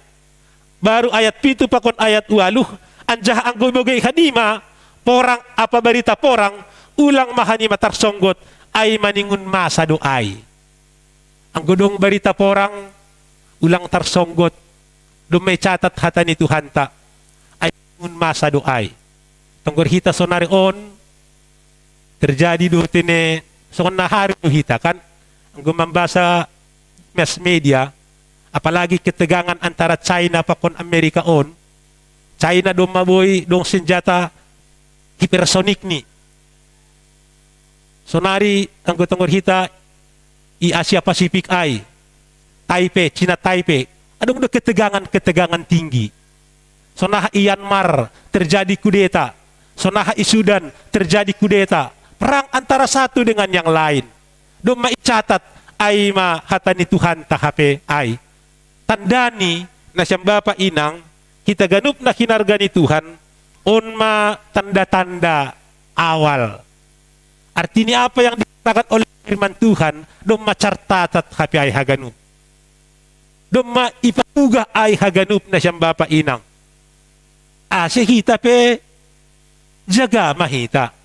Baru ayat pitu pakon ayat ualuh, anjaha anggo ibogei hanima porang ampa barita porang, ulang ma hanima tarsonggot, ai maningon masa do ai. Anggo dong barita porang, ulang tarsonggot, domma icatat hata ni Tuhanta, ai maningon masa do ai. Tonggor hita sonari on, terjadi do tene, songon na hari do hita kan, anggo mambasa mass media, apalagi ketegangan antara China pakon Amerika on. China domma boi dong senjata hipersonik ni. Sonari anggo tonggor hita i Asia Pasifik ai, Taipei, Cina Taipei, adong do ketegangan-ketegangan tinggi. Sonaha i Myanmar terjadi kudeta, sonaha i Sudan terjadi kudeta, perang antara satu dengan yang lain. Domma icatat, ai ma hata ni Tuhanta hape ai. Tanda ni na sian Bapa Inang, hita ganup na hinarga ni Tuhan, on ma tanda-tanda awal. Arti ni apa yang dikatakan oleh firman Tuhan, domma cartatat hape ai haganup. Domma ipatugah ai haganup na sian Bapa Inang. Ase hita pe jaga ma hita.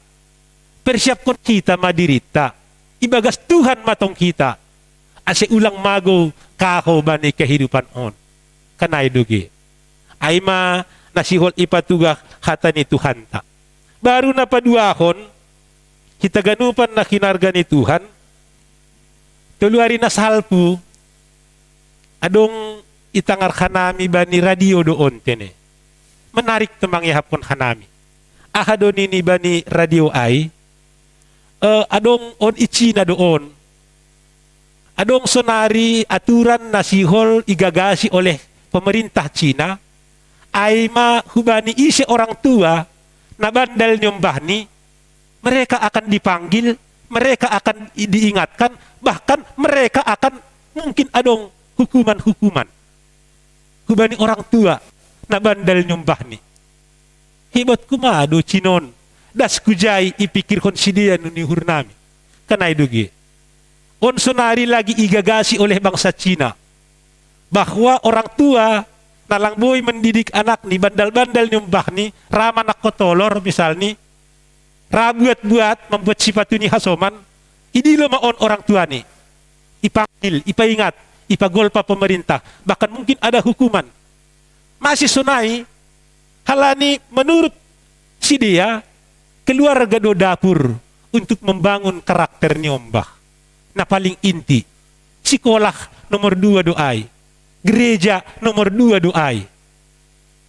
Persiapkon hita ma dirinta. Ibagas Tuhan ma tong hita. Ase ulang magou kahou bani kehidupan on. Kan ai do ge. Ai ma na sihol ipatugah hata ni Tuhanta. Baru na paduahon, hita ganupan na hinarga ni Tuhan, tolu ari na salpu, adong itangar hanami bani radio do on tene. Menarik tu mangiahapkon hanami. Aha do nini bani radio ai? Eh, adong on i Cina do on. Adong sonari aturan na sihol igagasi oleh pemerintah Cina, ai ma hubani ise orang tua na bandal niombahni, mereka akan dipanggil, mereka akan i-, diingatkan, bahkan mereka akan mungkin adong hukuman-hukuman. Hubani orang tua na bandal niombahni. Hebatku ma do Cina on, das hujai ipikirhon sidea nuni uhurnami. Kan ai do ge. On sonari lagi igagasi oleh bangsa Cina, bahwa orang tua na lang boi mendidik anakni, bandal-bandal niombahni, ra manangko tolor misalni, ra buat-buat, membuat sepatu ni hasoman, idilo ma on orang tuani. Ipanggil, ipaingat, ipagolpa pemerintah, bahkan mungkin ada hukuman. Masih sonai, halani menurut sidea, keluarga do dapur untuk membangun karakter niombah. Na paling inti, sikolah nomor dua do ai, gereja nomor dua do ai.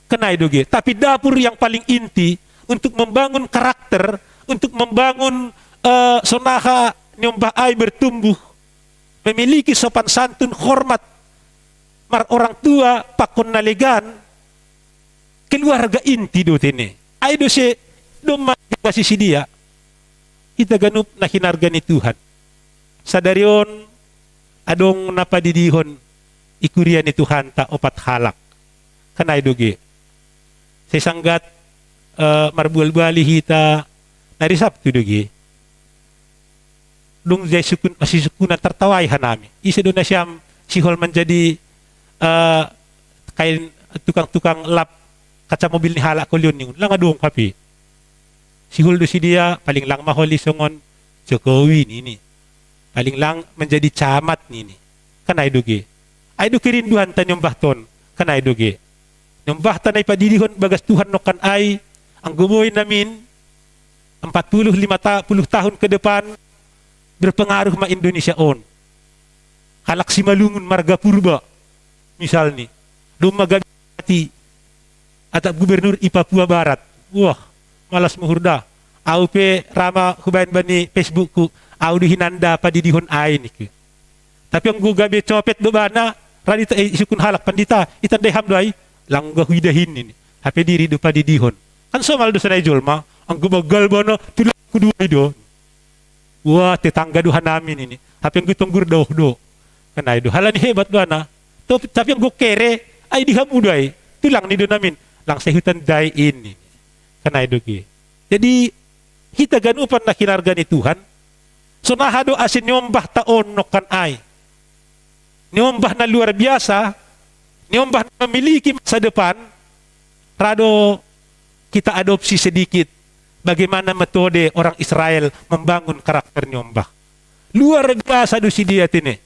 Kan ai do ge. Tapi dapur yang paling inti untuk membangun karakter, untuk membangun, eh, sonaha niombah ai bertumbuh, memiliki sopan santun, hormat mar orang tua, pakon na legan, keluarga inti do tene. Ai do se domma dipasi sidea. Hita ganup na hinarga ni Tuhan. Sadari on adong na padidihon i kuria ni Tuhanta opat halak. Kan ai do ge. Sai sanggat, eh, marbual-buali hita na ri Sabtu do ge. Dung jai sukun, masisukunan tartawai hanami. Ise do na siam sihol manjadi, eh, kain tukang-tukang lap kaca mobil ni halak kolion ningun. Lang adong hape. Sihol do sidia paling lang maholi songon Jokowi nini. Paling lang manjadi camat nini. Kan ai do ge. Ai do kerinduanta niombahton. Kan ai do ge. Niombahta na ipadidihon bagas Tuhan nongkan ai, anggo boi namin empat puluh lima ta-, puluh tahun ke depan, berpengaruh ma Indonesia on. Halak Simalungun marga Purba, misalni. Domma gabe bupati atap gubernur i Papua Barat. Wah, malas muhur da. Au pe ra ma hubaen bani Facebookku, au do hinan da padidihon ai ningku. Tapi anggo gabe copet do bana, ra dita-, eh, isungkun halak pandita, itandai ham do ai, lang ga huida hin nini. Hape diri do padidihon. Kan somal do sonai jolma, anggo banggal bana, tulangku do ai do. Wah, tetangga do hanami nini. Hape anggo tonggur daoh do. Kan ai do. Halani hebat do ana. Top-, tapi anggo kere, ai di hamu do ai. Tulang ni do namin. Lang sai hutandai nini. Kan ai do ge. Jadi, hita ganupan na hinarga ni Tuhan, sonaha do ase niombahta on nongkan ai. Niombah na luar biasa, niombah na memiliki masa depan, ra do kita adopsi sedikit bagaimana metode orang Israel membangun karakter niombah. Luar biasa do sidia tene.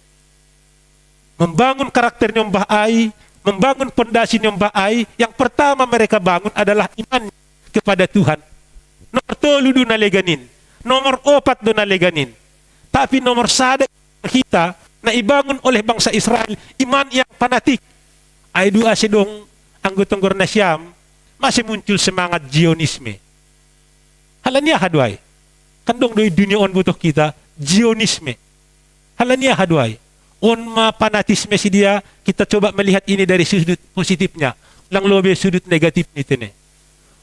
Membangun karakter niombah ai, membangun pondasi niombah ai, yang pertama mereka bangun adalah iman kepada Tuhan. Nomor tolu do na legan in, nomor opat do na legan in. Tapi nomor sada hita na ibangun oleh bangsa Israel, iman yang fanatik. Ai do ase dong anggo tonggor nasiam, mase muncul semangat Zionisme. Halani aha do ai? Kan dong do i dunia on botoh hita, Zionisme. Halani aha do ai? On ma fanatisme sidia, kita coba melihat ini dari sudut positifnya. Lang lobe sudut negatif ni tene.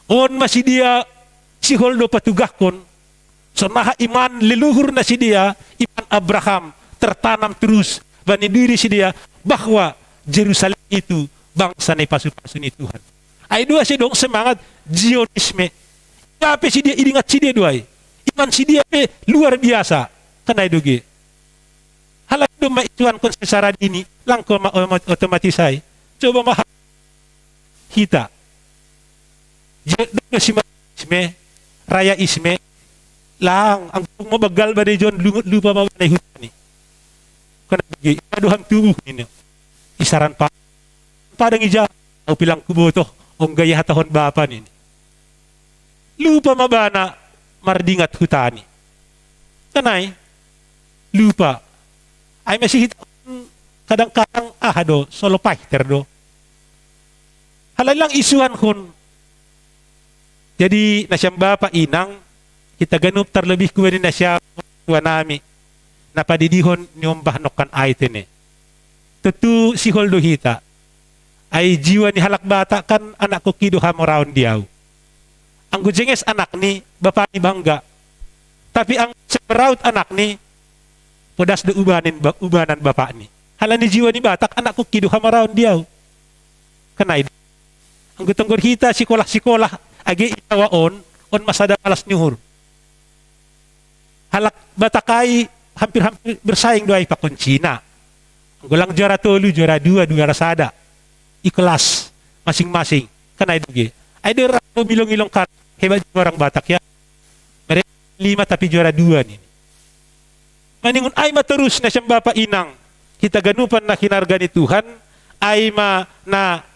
On ma sidia sihol do patugahkon, sonaha iman leluhur na sidia, iman Abraham, tertanam terus bani diri sidia, bahwa Jerusalem itu bangsa na ipasu-pasu ni Tuhan. Ai do ase dong semangat Zionisme. Ia pe sidia idingat sidia do ai. Iman sidia pe luar biasa. Kan ai do ge. Halak do ma isuankon secara dini, lang ho ma omo-, otomatis ai. Coba ma ha-, hita. Zionisme, rayaisme, lang, anggo ma banggal bade jon, lu-, lupa ma bana i hutani. Kan ai do ge, ina do ham tubuh nini. Isaran pa-, padang ija, au pe lang hubotoh, ongga ihatahon bapa nini. Lupa ma bana mardingat hutani. Kan ai, lupa. Ai masi hita kadang-kadang aha do, solo paihter do. Halai lang isuankon. Jadi, nasiam bapa inang, hita ganup tarlebih hubani nasiam tuanami, na padidihon niombah nongkan ai tene. Tontu sihol do hita. Ai jiwa ni halak Batak kan anak koki do hamoraon di au. Anggo jenges anakni, bapani bangga. Tapi anggo semeraut anakni, podas do ubanen ba-, ubanan bapani. Halani jiwa ni Batak anak koki do hamoraon di au. Kan ai do. Anggo tonggor hita sikolah-sikolah, age i Jawa on, on ma sada malas ni uhur. Halak Batak ai hampir-hampir bersaing do ai pakon Cina. Anggo lang juara tolu, juara dua, juara sada. I kelas masing-masing. Kan ai do ge. Ai do ra do milong-ilong kan. Hebat juga orang Batak ya. Mereka lima tapi juara dua nini. Maningon ai ma torus nasiam bapa inang. Hita ganupan na hinarga ni Tuhan. Ai ma na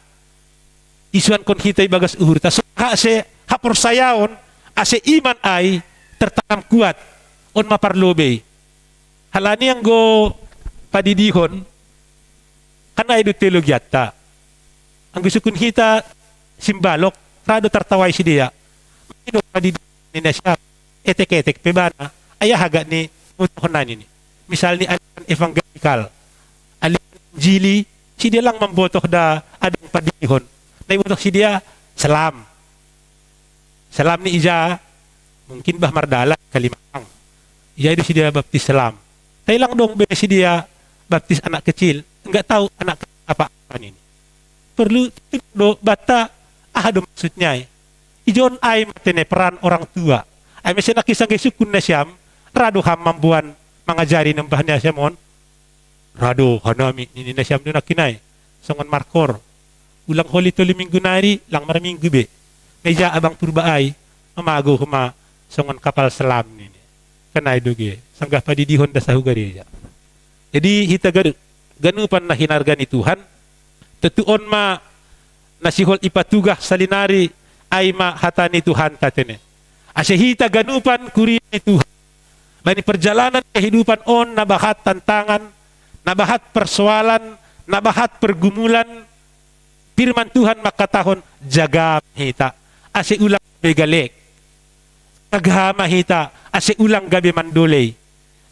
isuankon hita ibagas uhurta. So, ase haporsayaon, ase iman ai tertanam kuat. On ma parlobei. Halani anggo padidihon, kan ai do teologianta. Anggo isungkun hita simbalok, ra do tartawai sidia. Mangidok padidihon ni nasiam, etek-etek pe bana, ai aha gak ni botohonna nini. Misalni aliran evangelikal, aliran Injili, sidia lang mambotoh da adong padidihon. Na ibotoh sidia, selam. Selam ni ija, mungkin bah mardalan Kalimalang. Ija i do sidia baptis selam. Tai lang dong be sidia baptis anak kecil, enggak tahu anak kecil apa-apa nini. Perlu do banta Aha do maksudnya i? Ijon ai ma tene peran orang tua. Ai mese na kisangge sukun nasiam, ra do ham mamboan mangajari nembah nasiam on. Ra do hanami nini nasiam do nangkin ai. Songon markor. Ulang holi tolu minggu nari, lang marminggu be. Meja abang Purba ai, mamago homa songon kapal selam nini. Kan ai do ge, sanggah padidihon da sahu gareja. Jadi hita ganup, ganupan na hinarga ni Tuhan, tontu on ma na sihol ipatugah salinari, ai ma hata ni Tuhanta tene. Ase hita ganupan kuria ni Tuhan, bani perjalanan kehidupan on na bahat tantangan, na bahat persoalan, na bahat pergumulan, firman Tuhan mangkatahon, jaga ma hita ase ulang gabe galek. Jaga ma hita ase ulang gabe mandolei.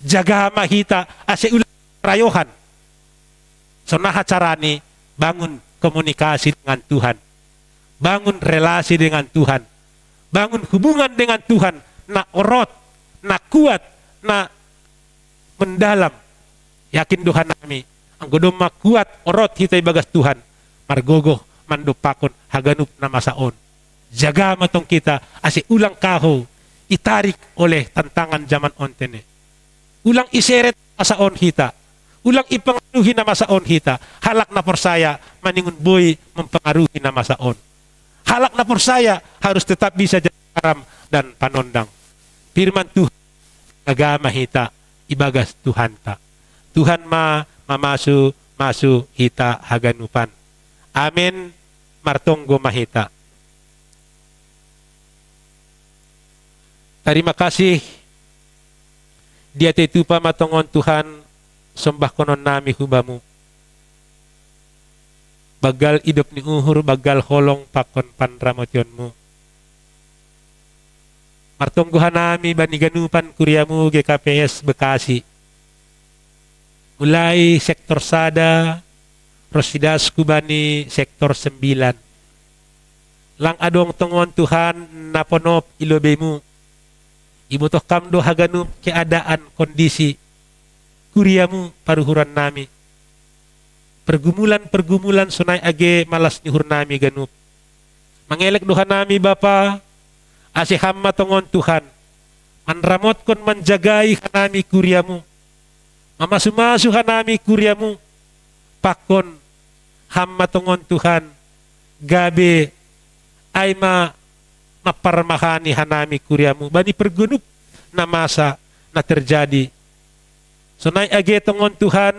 Jaga ma hita ase ulang rayohan. Sonaha carani? Bangun komunikasi dengan Tuhan. Bangun relasi dengan Tuhan. Bangun hubungan dengan Tuhan na orot, na kuat, na mendalam. Yakin do hanami, anggo domma kuat orot hita ibagas Tuhan, margogoh mandompakkon haganup na masa on. Jaga ma tong hita ase ulang kahou itarik oleh tantangan zaman on tene. Ulang iseret masa on hita. Ulang ipengaruhi na masa on hita. Halak na porsaya maningon boi mempengaruhi na masa on. Halak na porsaya harus tetap bisa jadi garam dan panondang. Firman Tuhan, jaga ma hita ibagas Tuhanta. Tuhan ma mamasu-masu hita haganupan. Amen. Martonggo ma hita. Tarima kasih. Diatei tupa ma tongon Tuhan, sombahkonon nami hu Bamu. Banggal idop ni uhur, banggal holong pakon panramotionMu. Martonggo hanami bani ganupan kuriaMu G K P S Bekasi. Mulai sektor sada, ros sidas hu bani sektor sembilan. Lang adong tongon Tuhan na ponop i lobeiMu. Ibotoh Kam do haganup keadaan kondisi kuriaMu paruhuran nami. Pergumulan-pergumulan sonai age malas ni uhur nami ganup. Mangelek do hanami Bapa, ase Ham ma tongon Tuhan, manramotkon manjagai hanami kuriaMu. Mamasu-masu hanami kuriaMu, pakon Ham ma tongon Tuhan, gabe ai ma mamparmahani hanami kuriaMu, bani pergumulan na masa na terjadi. Sonai age tongon Tuhan,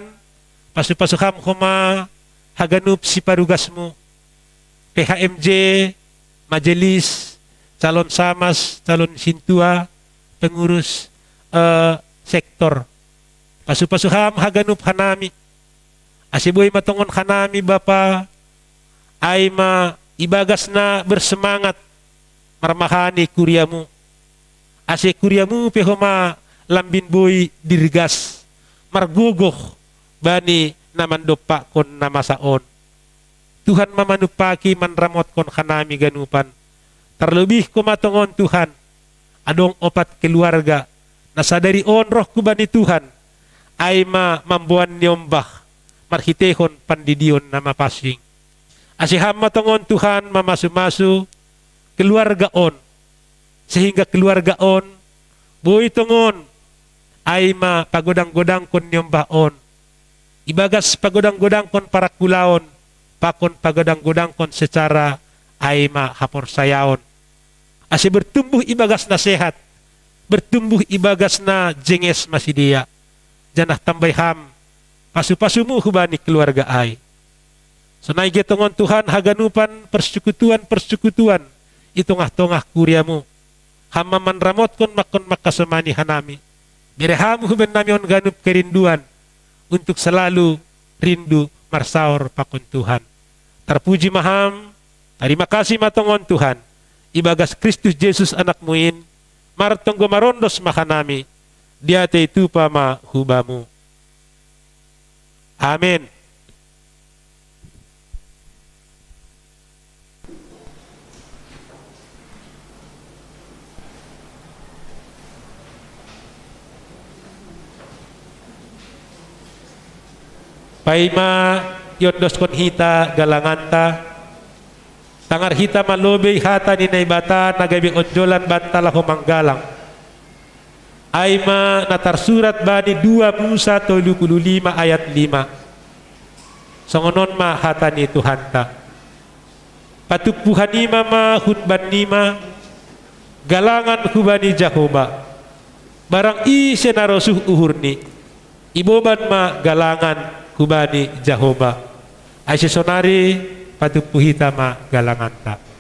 pasu-pasu Ham homa haganup siparugasMu, P H M J, majelis, calon samas, calon sintua, pengurus, eh, sektor. Pasu-pasu Ham haganup hanami. Ase boi ma tongon hanami Bapa, ai ma ibagas na bersemangat marmahani kuriaMu. Ase kuriaMu pe homa lambin boi dirgas, margogoh bani na mandompakkon na masa on. Tuhan ma manumpaki manramotkon hanami ganupan. Tarlobih Ho ma tongon Tuhan, adong opat keluarga na sadari on roh hubani Tuhan, ai ma mamboan ni ombah, marhiteihon pandidion na mapansing. Ase Ham ma tongon Tuhan mamasu-masu keluarga on, sehingga keluarga on boi tongon ai ma pagodang-godangkon ni ombah on. Ibagas pagodang-godangkon parangkulaon, pakon pagodang-godangkon secara ai ma haporsayaon. Ase bertumbuh ibagas na sehat, bertumbuh ibagas na jenges ma sidea. Janah tambai Ham pasu-pasuMu hubani keluarga ai. Sonai ge tongon Tuhan haganupan persekutuan-persekutuan i tongah-tongah kuriaMu. Ham ma manramotkon mangkon mangkasomani hanami. Bere Ham huben nami on ganup kerinduan untuk selalu rindu marsaor pakon Tuhan. Tarpuji ma Ham, tarima kasih ma tongon Tuhan, ibagas Kristus Jesus AnakMu in, martonggo marondos ma hanami, diatei tupa ma hu Bamu. Amen. Paima iondoskon hita galanganta, Tangar hita ma lobei hata ni Naibata na gabe onjolan banta laho manggalang. Ai ma na tarsurat bani dua Musa tolu pulu lima ayat lima. Songon on ma hata ni Tuhanta: Patumpu hanima ma hun bannima galangan hubani Jahowa. Barang ise na rosuh uhurni, iboban ma galangan hubani Jahowa. Ai sonari patumpu hita ma galanganta.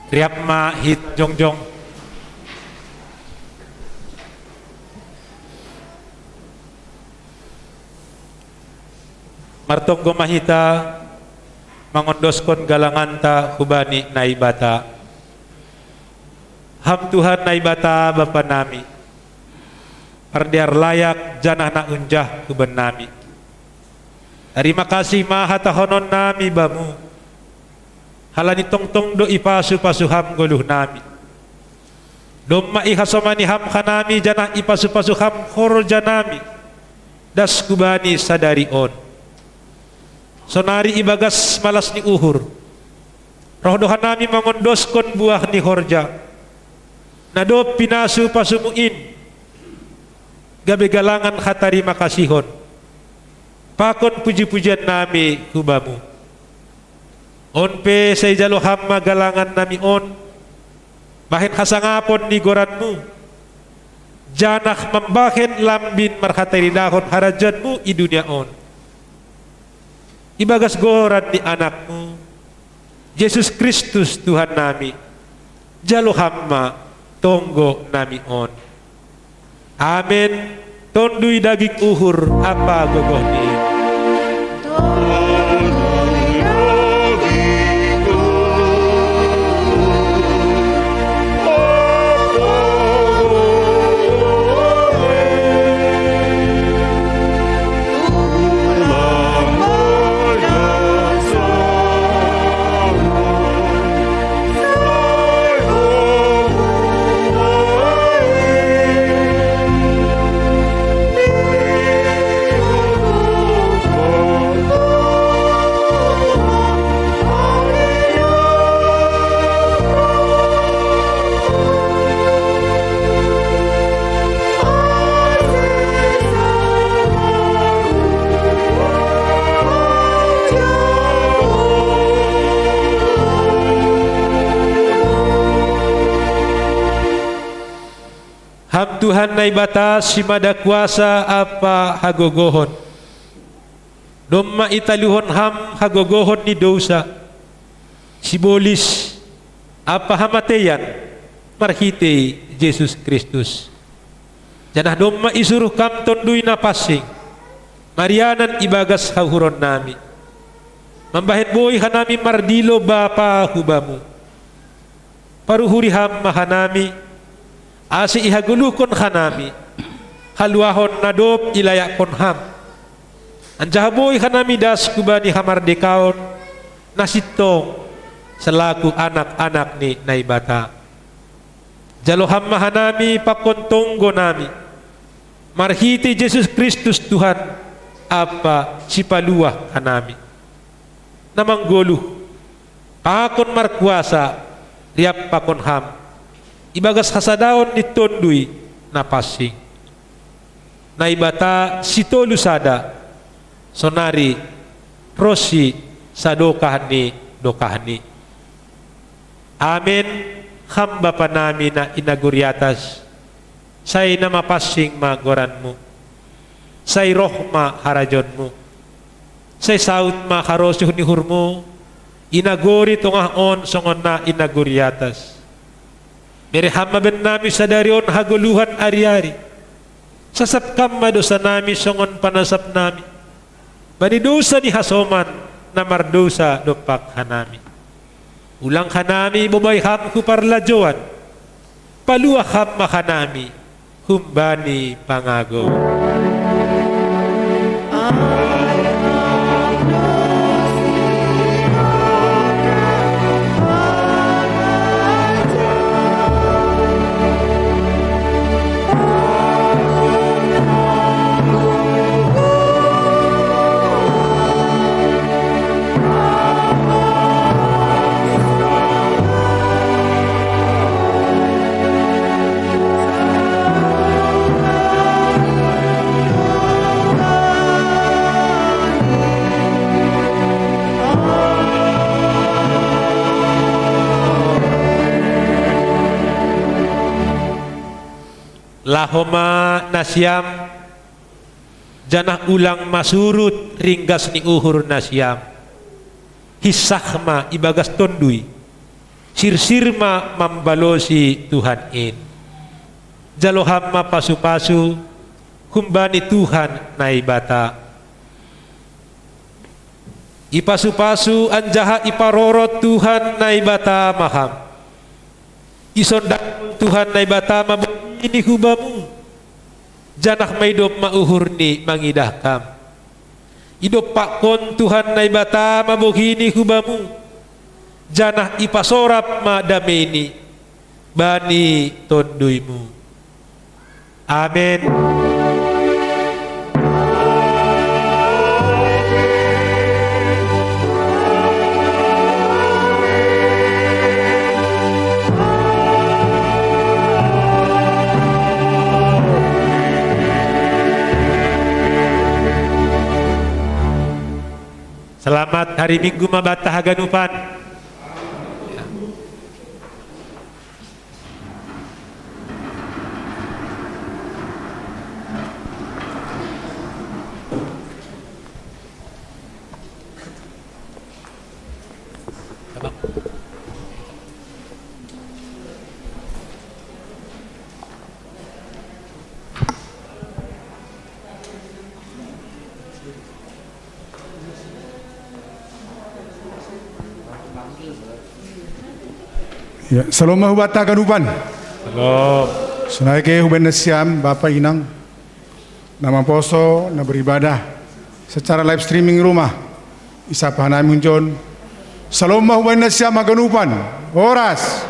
Riap ma hita jongjong. Martonggo ma hita mangondoskon galanganta hubani Naibata. Ham Tuhan Naibata Bapa nami, pardear layak janah na unjah huban nami. Tarima kasih ma hatahonon nami Bamu, halani tongtong do ipasu-pasu Ham goluh nami. Domma ihasomani Ham hanami janah ipasu-pasu Ham horja nami das hubani sadari on. Sonari ibagas malas ni uhur, roh do hanami mangondoskon buah ni horja na dob pinasu-pasuMu in, gabe galangan hatarima kasihon pakon puji-pujian nami hu Bamu. On pe sai jalo Ham ma galangan nami on bahen hasangapon ni goranMu, janah mambahen lambin marhataridahon harajaonMu i dunia on. Ibagas goran ni AnakMu, Jesus Kristus Tuhan nami, jalo Ham ma tonggo nami on. Amen. Tonduy daging uhur ampa gogoh ni. Ham Tuhan Naibata simada kuasa ampa hagogohon, domma italuhon Ham hagogohon ni dousa, sibolis ampa hamateian marhitei Jesus Kristus. Janah domma isuruh Kam Tonduy Na Pansing marianan ibagas hauhuron nami, mambahen boi hanami mardilo Bapa hu Bamu. Paruhuri Ham ma hanami, ase ihagoluhkon hanami haluahon na dob ilayakkon Ham, anjaha boi hanami das hubani hamardekaon na sintong salaku anak-anak ni Naibata. Jalo Ham ma hanami pakon tonggo nami, marhitei Jesus Kristus Tuhan ampa Sipaluah hanami, na manggoluh pakon markuasa riap pakon Ham ibagas hasadaon ni Tonduy Na Pansing. Naibata sitolu sada, sonari ronsi sadokah ni dokahni. Amen. Ham Bapa nami na i nagori atas, sai na mapansing ma goranMu. Sai roh ma harajaonMu. Sai saud ma harosuh ni uhurMu i nagori tongah on songon na i nagori atas. Bere Ham ma bennami sadari on hagoluhan ari-ari. Sasap Kam ma dousa nami songon panasap nami bani dousa ni hasoman na mardousa dompak hanami. Ulang hanami bobai Ham hu parlajouan, paluah Ham ma hanami humbani pangago. Laho ma nasiam, janah ulang ma surut ringgas ni uhur nasiam. Hinsah ma ibagas Tonduy, Sirsir ma mambalosi Tuhan in. Jalo ham ma pasu-pasu humbani Tuhan Naibata. Ipasu-pasu anjaha iparorot Tuhan Naibata ma ham. Isondangkon Tuhan Naibata ma bohi ni hubamu, janah maidop ma uhurni mangidah kam. Idompakkon Tuhan Naibata ma bohi ni hubamu, janah ipasorap ma dameini bani tonduymu. Amen. Selamat hari Minggu ma banta haganupan. Ya, salom ma hubanta haganupan. Salom. Sonai ke hubahen nasiam, Bapa, Inang, na maposo, na beribadah secara live streaming i rumah. Isapa hanami hunjon. Salom ma hubahen nasiam haganupan. Horas.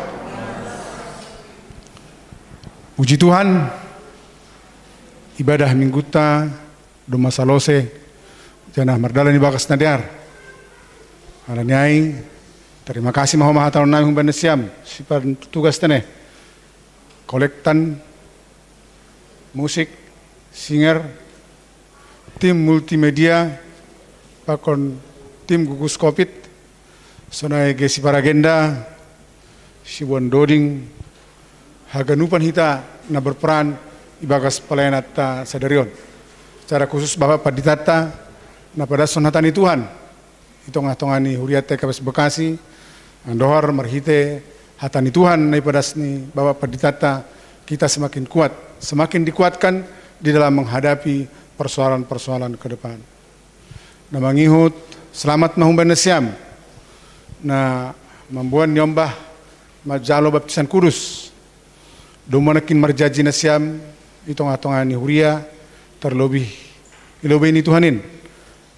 Puji Tuhan, ibadah Minggunta domma salose, janah mardalan ibagas na dear. Halani ai, tarima kasih ma homa hatahononnami humbani nasiam, sipartugas tene, kolektan, musik, singer, tim multimedia, pakon tim gugus covid, sonai ge siparagenda, siboan doding, haganupan hita na berperan ibagas pelayananta sadari on. Secara khusus Bapak Panditanta na padashon hata ni Tuhan i tongah-tongah ni hurianta i K P S Bekasi, andohar marhite hata ni Tuhan na ipadas ni Bapak Panditanta, kita semakin kuat, semakin dikuatkan di dalam menghadapi persoalan-persoalan ke depan. Na mangihut, selamat ma humbani nasiam na mamboan niombah manjalo baptisan kudus. Domma nangkin marjanji nasiam i tongah-tongah ni huria, tarlobih i lobei ni Tuhan in,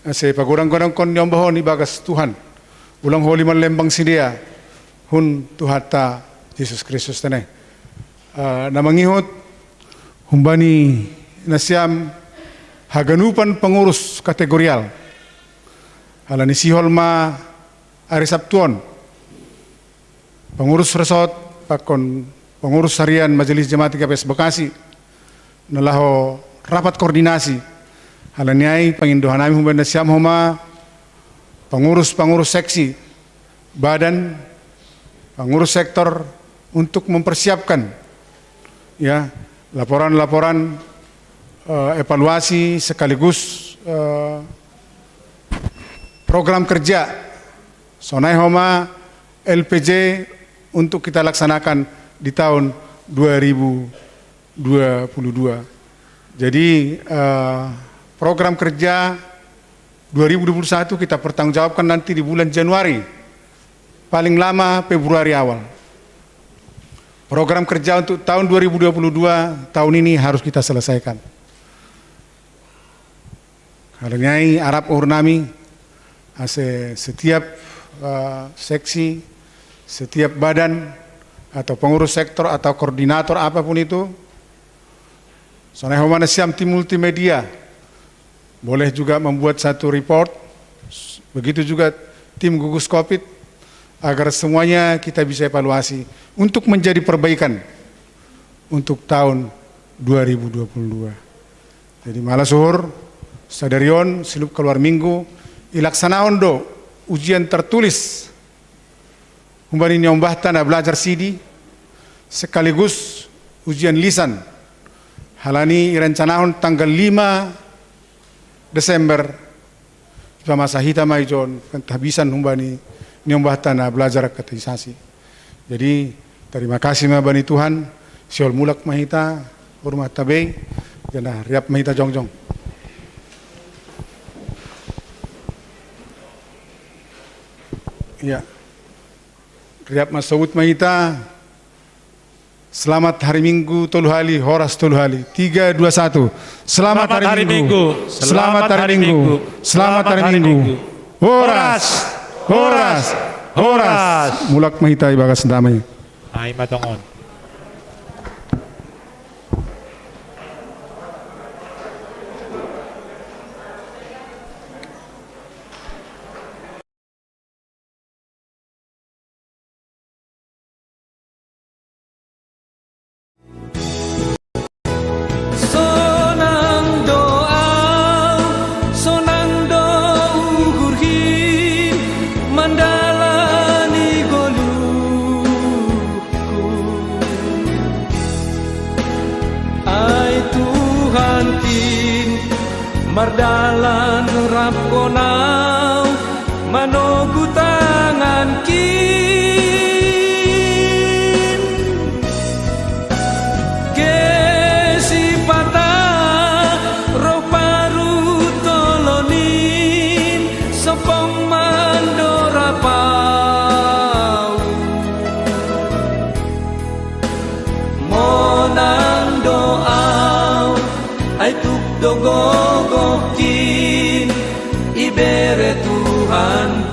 ase pagodang-godangkon niombah on ibagas Tuhan. Ulang holi manlembang sidea hun Tuhanta Jesus Kristus tene. Ah, na mangihut, humbani nasiam haganupan pengurus kategorial. Halani sihol ma ari Sabtu on, pengurus resort pakon pengurus harian Majelis Jemaat I K P S Bekasi na laho rapat koordinasi. Halani ai pangindo hanami humbani nasiam homa pengurus-pengurus seksi, badan, pengurus sektor untuk mempersiapkan, ya, laporan-laporan, eh, evaluasi sekaligus, eh, program kerja sonai homa L P J untuk kita laksanakan di tahun dua ribu dua puluh dua. Jadi, eh, program kerja dua ribu dua puluh satu kita pertanggungjawabkan nanti di bulan Januari, paling lama Februari awal. Program kerja untuk tahun dua ribu dua puluh dua, tahun ini harus kita selesaikan. Halani ai arap uhurnami, ase setiap, eh, seksi, setiap badan, atau pengurus sektor, atau koordinator apapun itu, sonai homa nasiam tim multimedia, boleh juga membuat satu report, begitu juga tim gugus covid, agar semuanya kita bisa evaluasi untuk menjadi perbaikan untuk tahun dua ribu dua puluh dua. Jadi malas uhur, sadari on, silop kaluar minggu, ilaksanahon do ujian tertulis humbani niombahta na belajar sidi, sekaligus ujian lisan. Halani irencanahon tanggal lima Desember, ipamasa hita ma ijon, kan tahbisan humbani niombahta na belajar katekisasi. Jadi, tarima kasih ma bani Tuhan, sihol mulak ma hita, rumah tabei, janda riap ma hita jongjong. Ya. Riap ma sobut ma hita. Selamat hari Minggu tolu hali, horas tolu hali. Tiga, dua, satu. Selamat hari Minggu. Selamat hari Minggu. Selamat hari Minggu. Horas. Horas. Horas. Mulak ma hita ibagas damai. Ai matongon. Sonang do au, sonang do uhurhi mandalani goluhku. Ai Tuhankin, mardalan rap Ho na'u manogu tangankin. Ge sipata roh paruntolonin, sompong mandorab au. Monang do au, ai tuk do gogohkin ibere Tuhankin.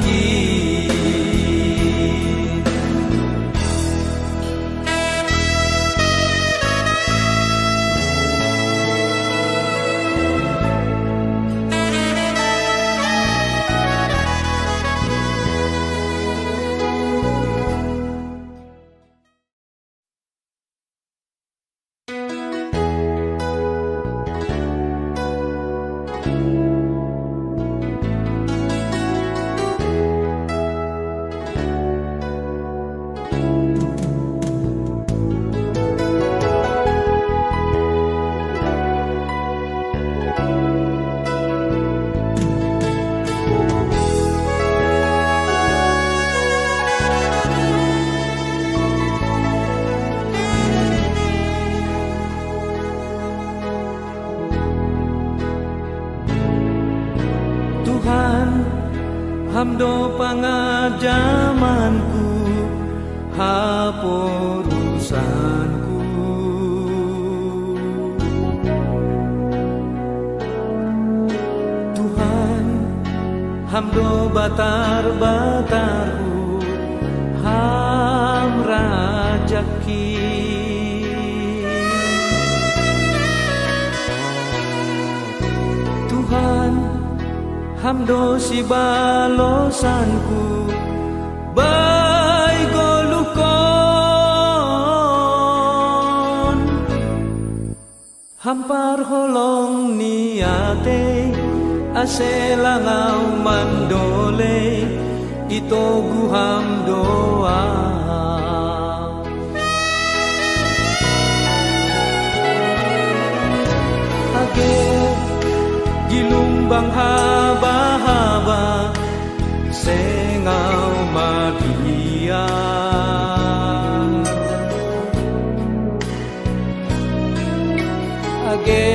Tuhan, Ham do pangajamanku, haporusanku. Tuhan, Ham do batar-batarhu, Ham rajakin. Tuhan, Ham do sibalosanku, bai goluhkon. Ham parholong ni atei, ase lang au mandolei, itogu Ham do au. Age gilumbang haba-haba, seng au madiang. Age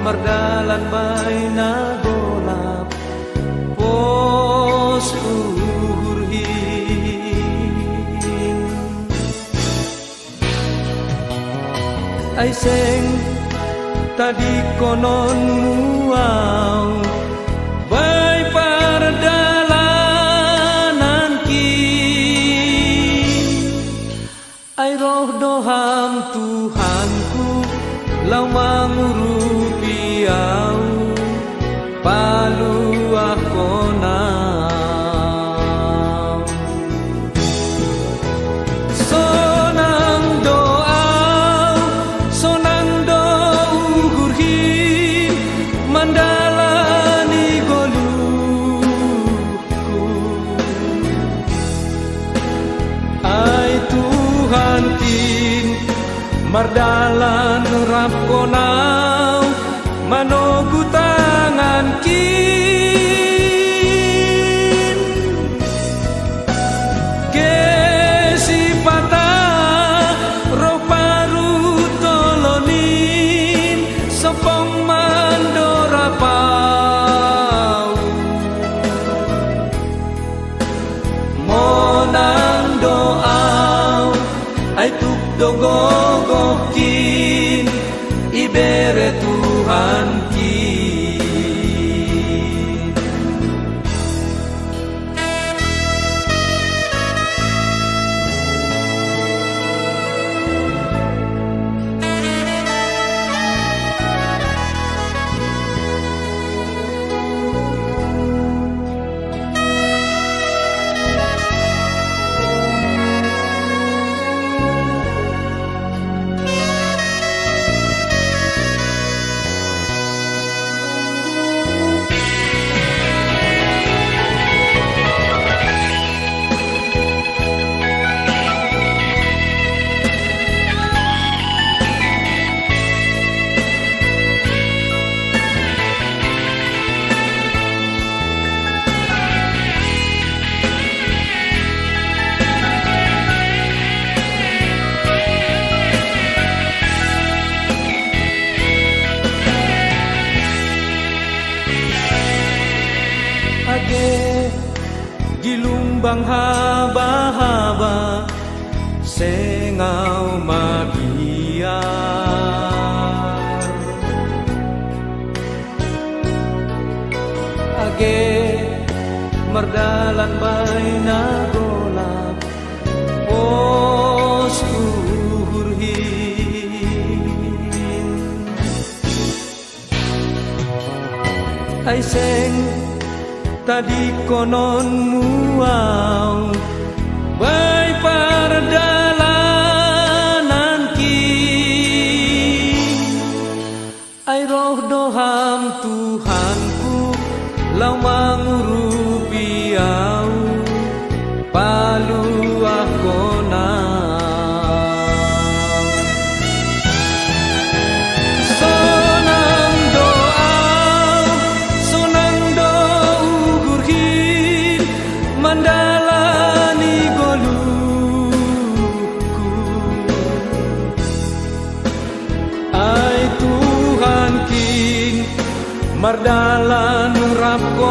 mardalan bai na golap, pos uhurhin. Ai seng tadingkononmu au, bai pardalanankin. Ai roh do Ham Tuhanku, laho mangurupi au, paluahkon au. Sonang do au, sonang do uhurhi, mandalani goluh. Ai Tuhankin, mardalan rap Ho na'u manogu tangankin. Ge si Dogogohkin ibere Tuhankin. Age di lumbang haba-haba seng au magiar. Age mardalan baina golap, pos uhurhin. Ai seng tadingkononmu au bai pardalanankin. Ai roh do Ham Tuhanku, laho mangurupi au, paluahkon au. Sonang do au, sonang do uhurhin, mandalani goluhku. Ai Tuhankin, mardalan rap Ho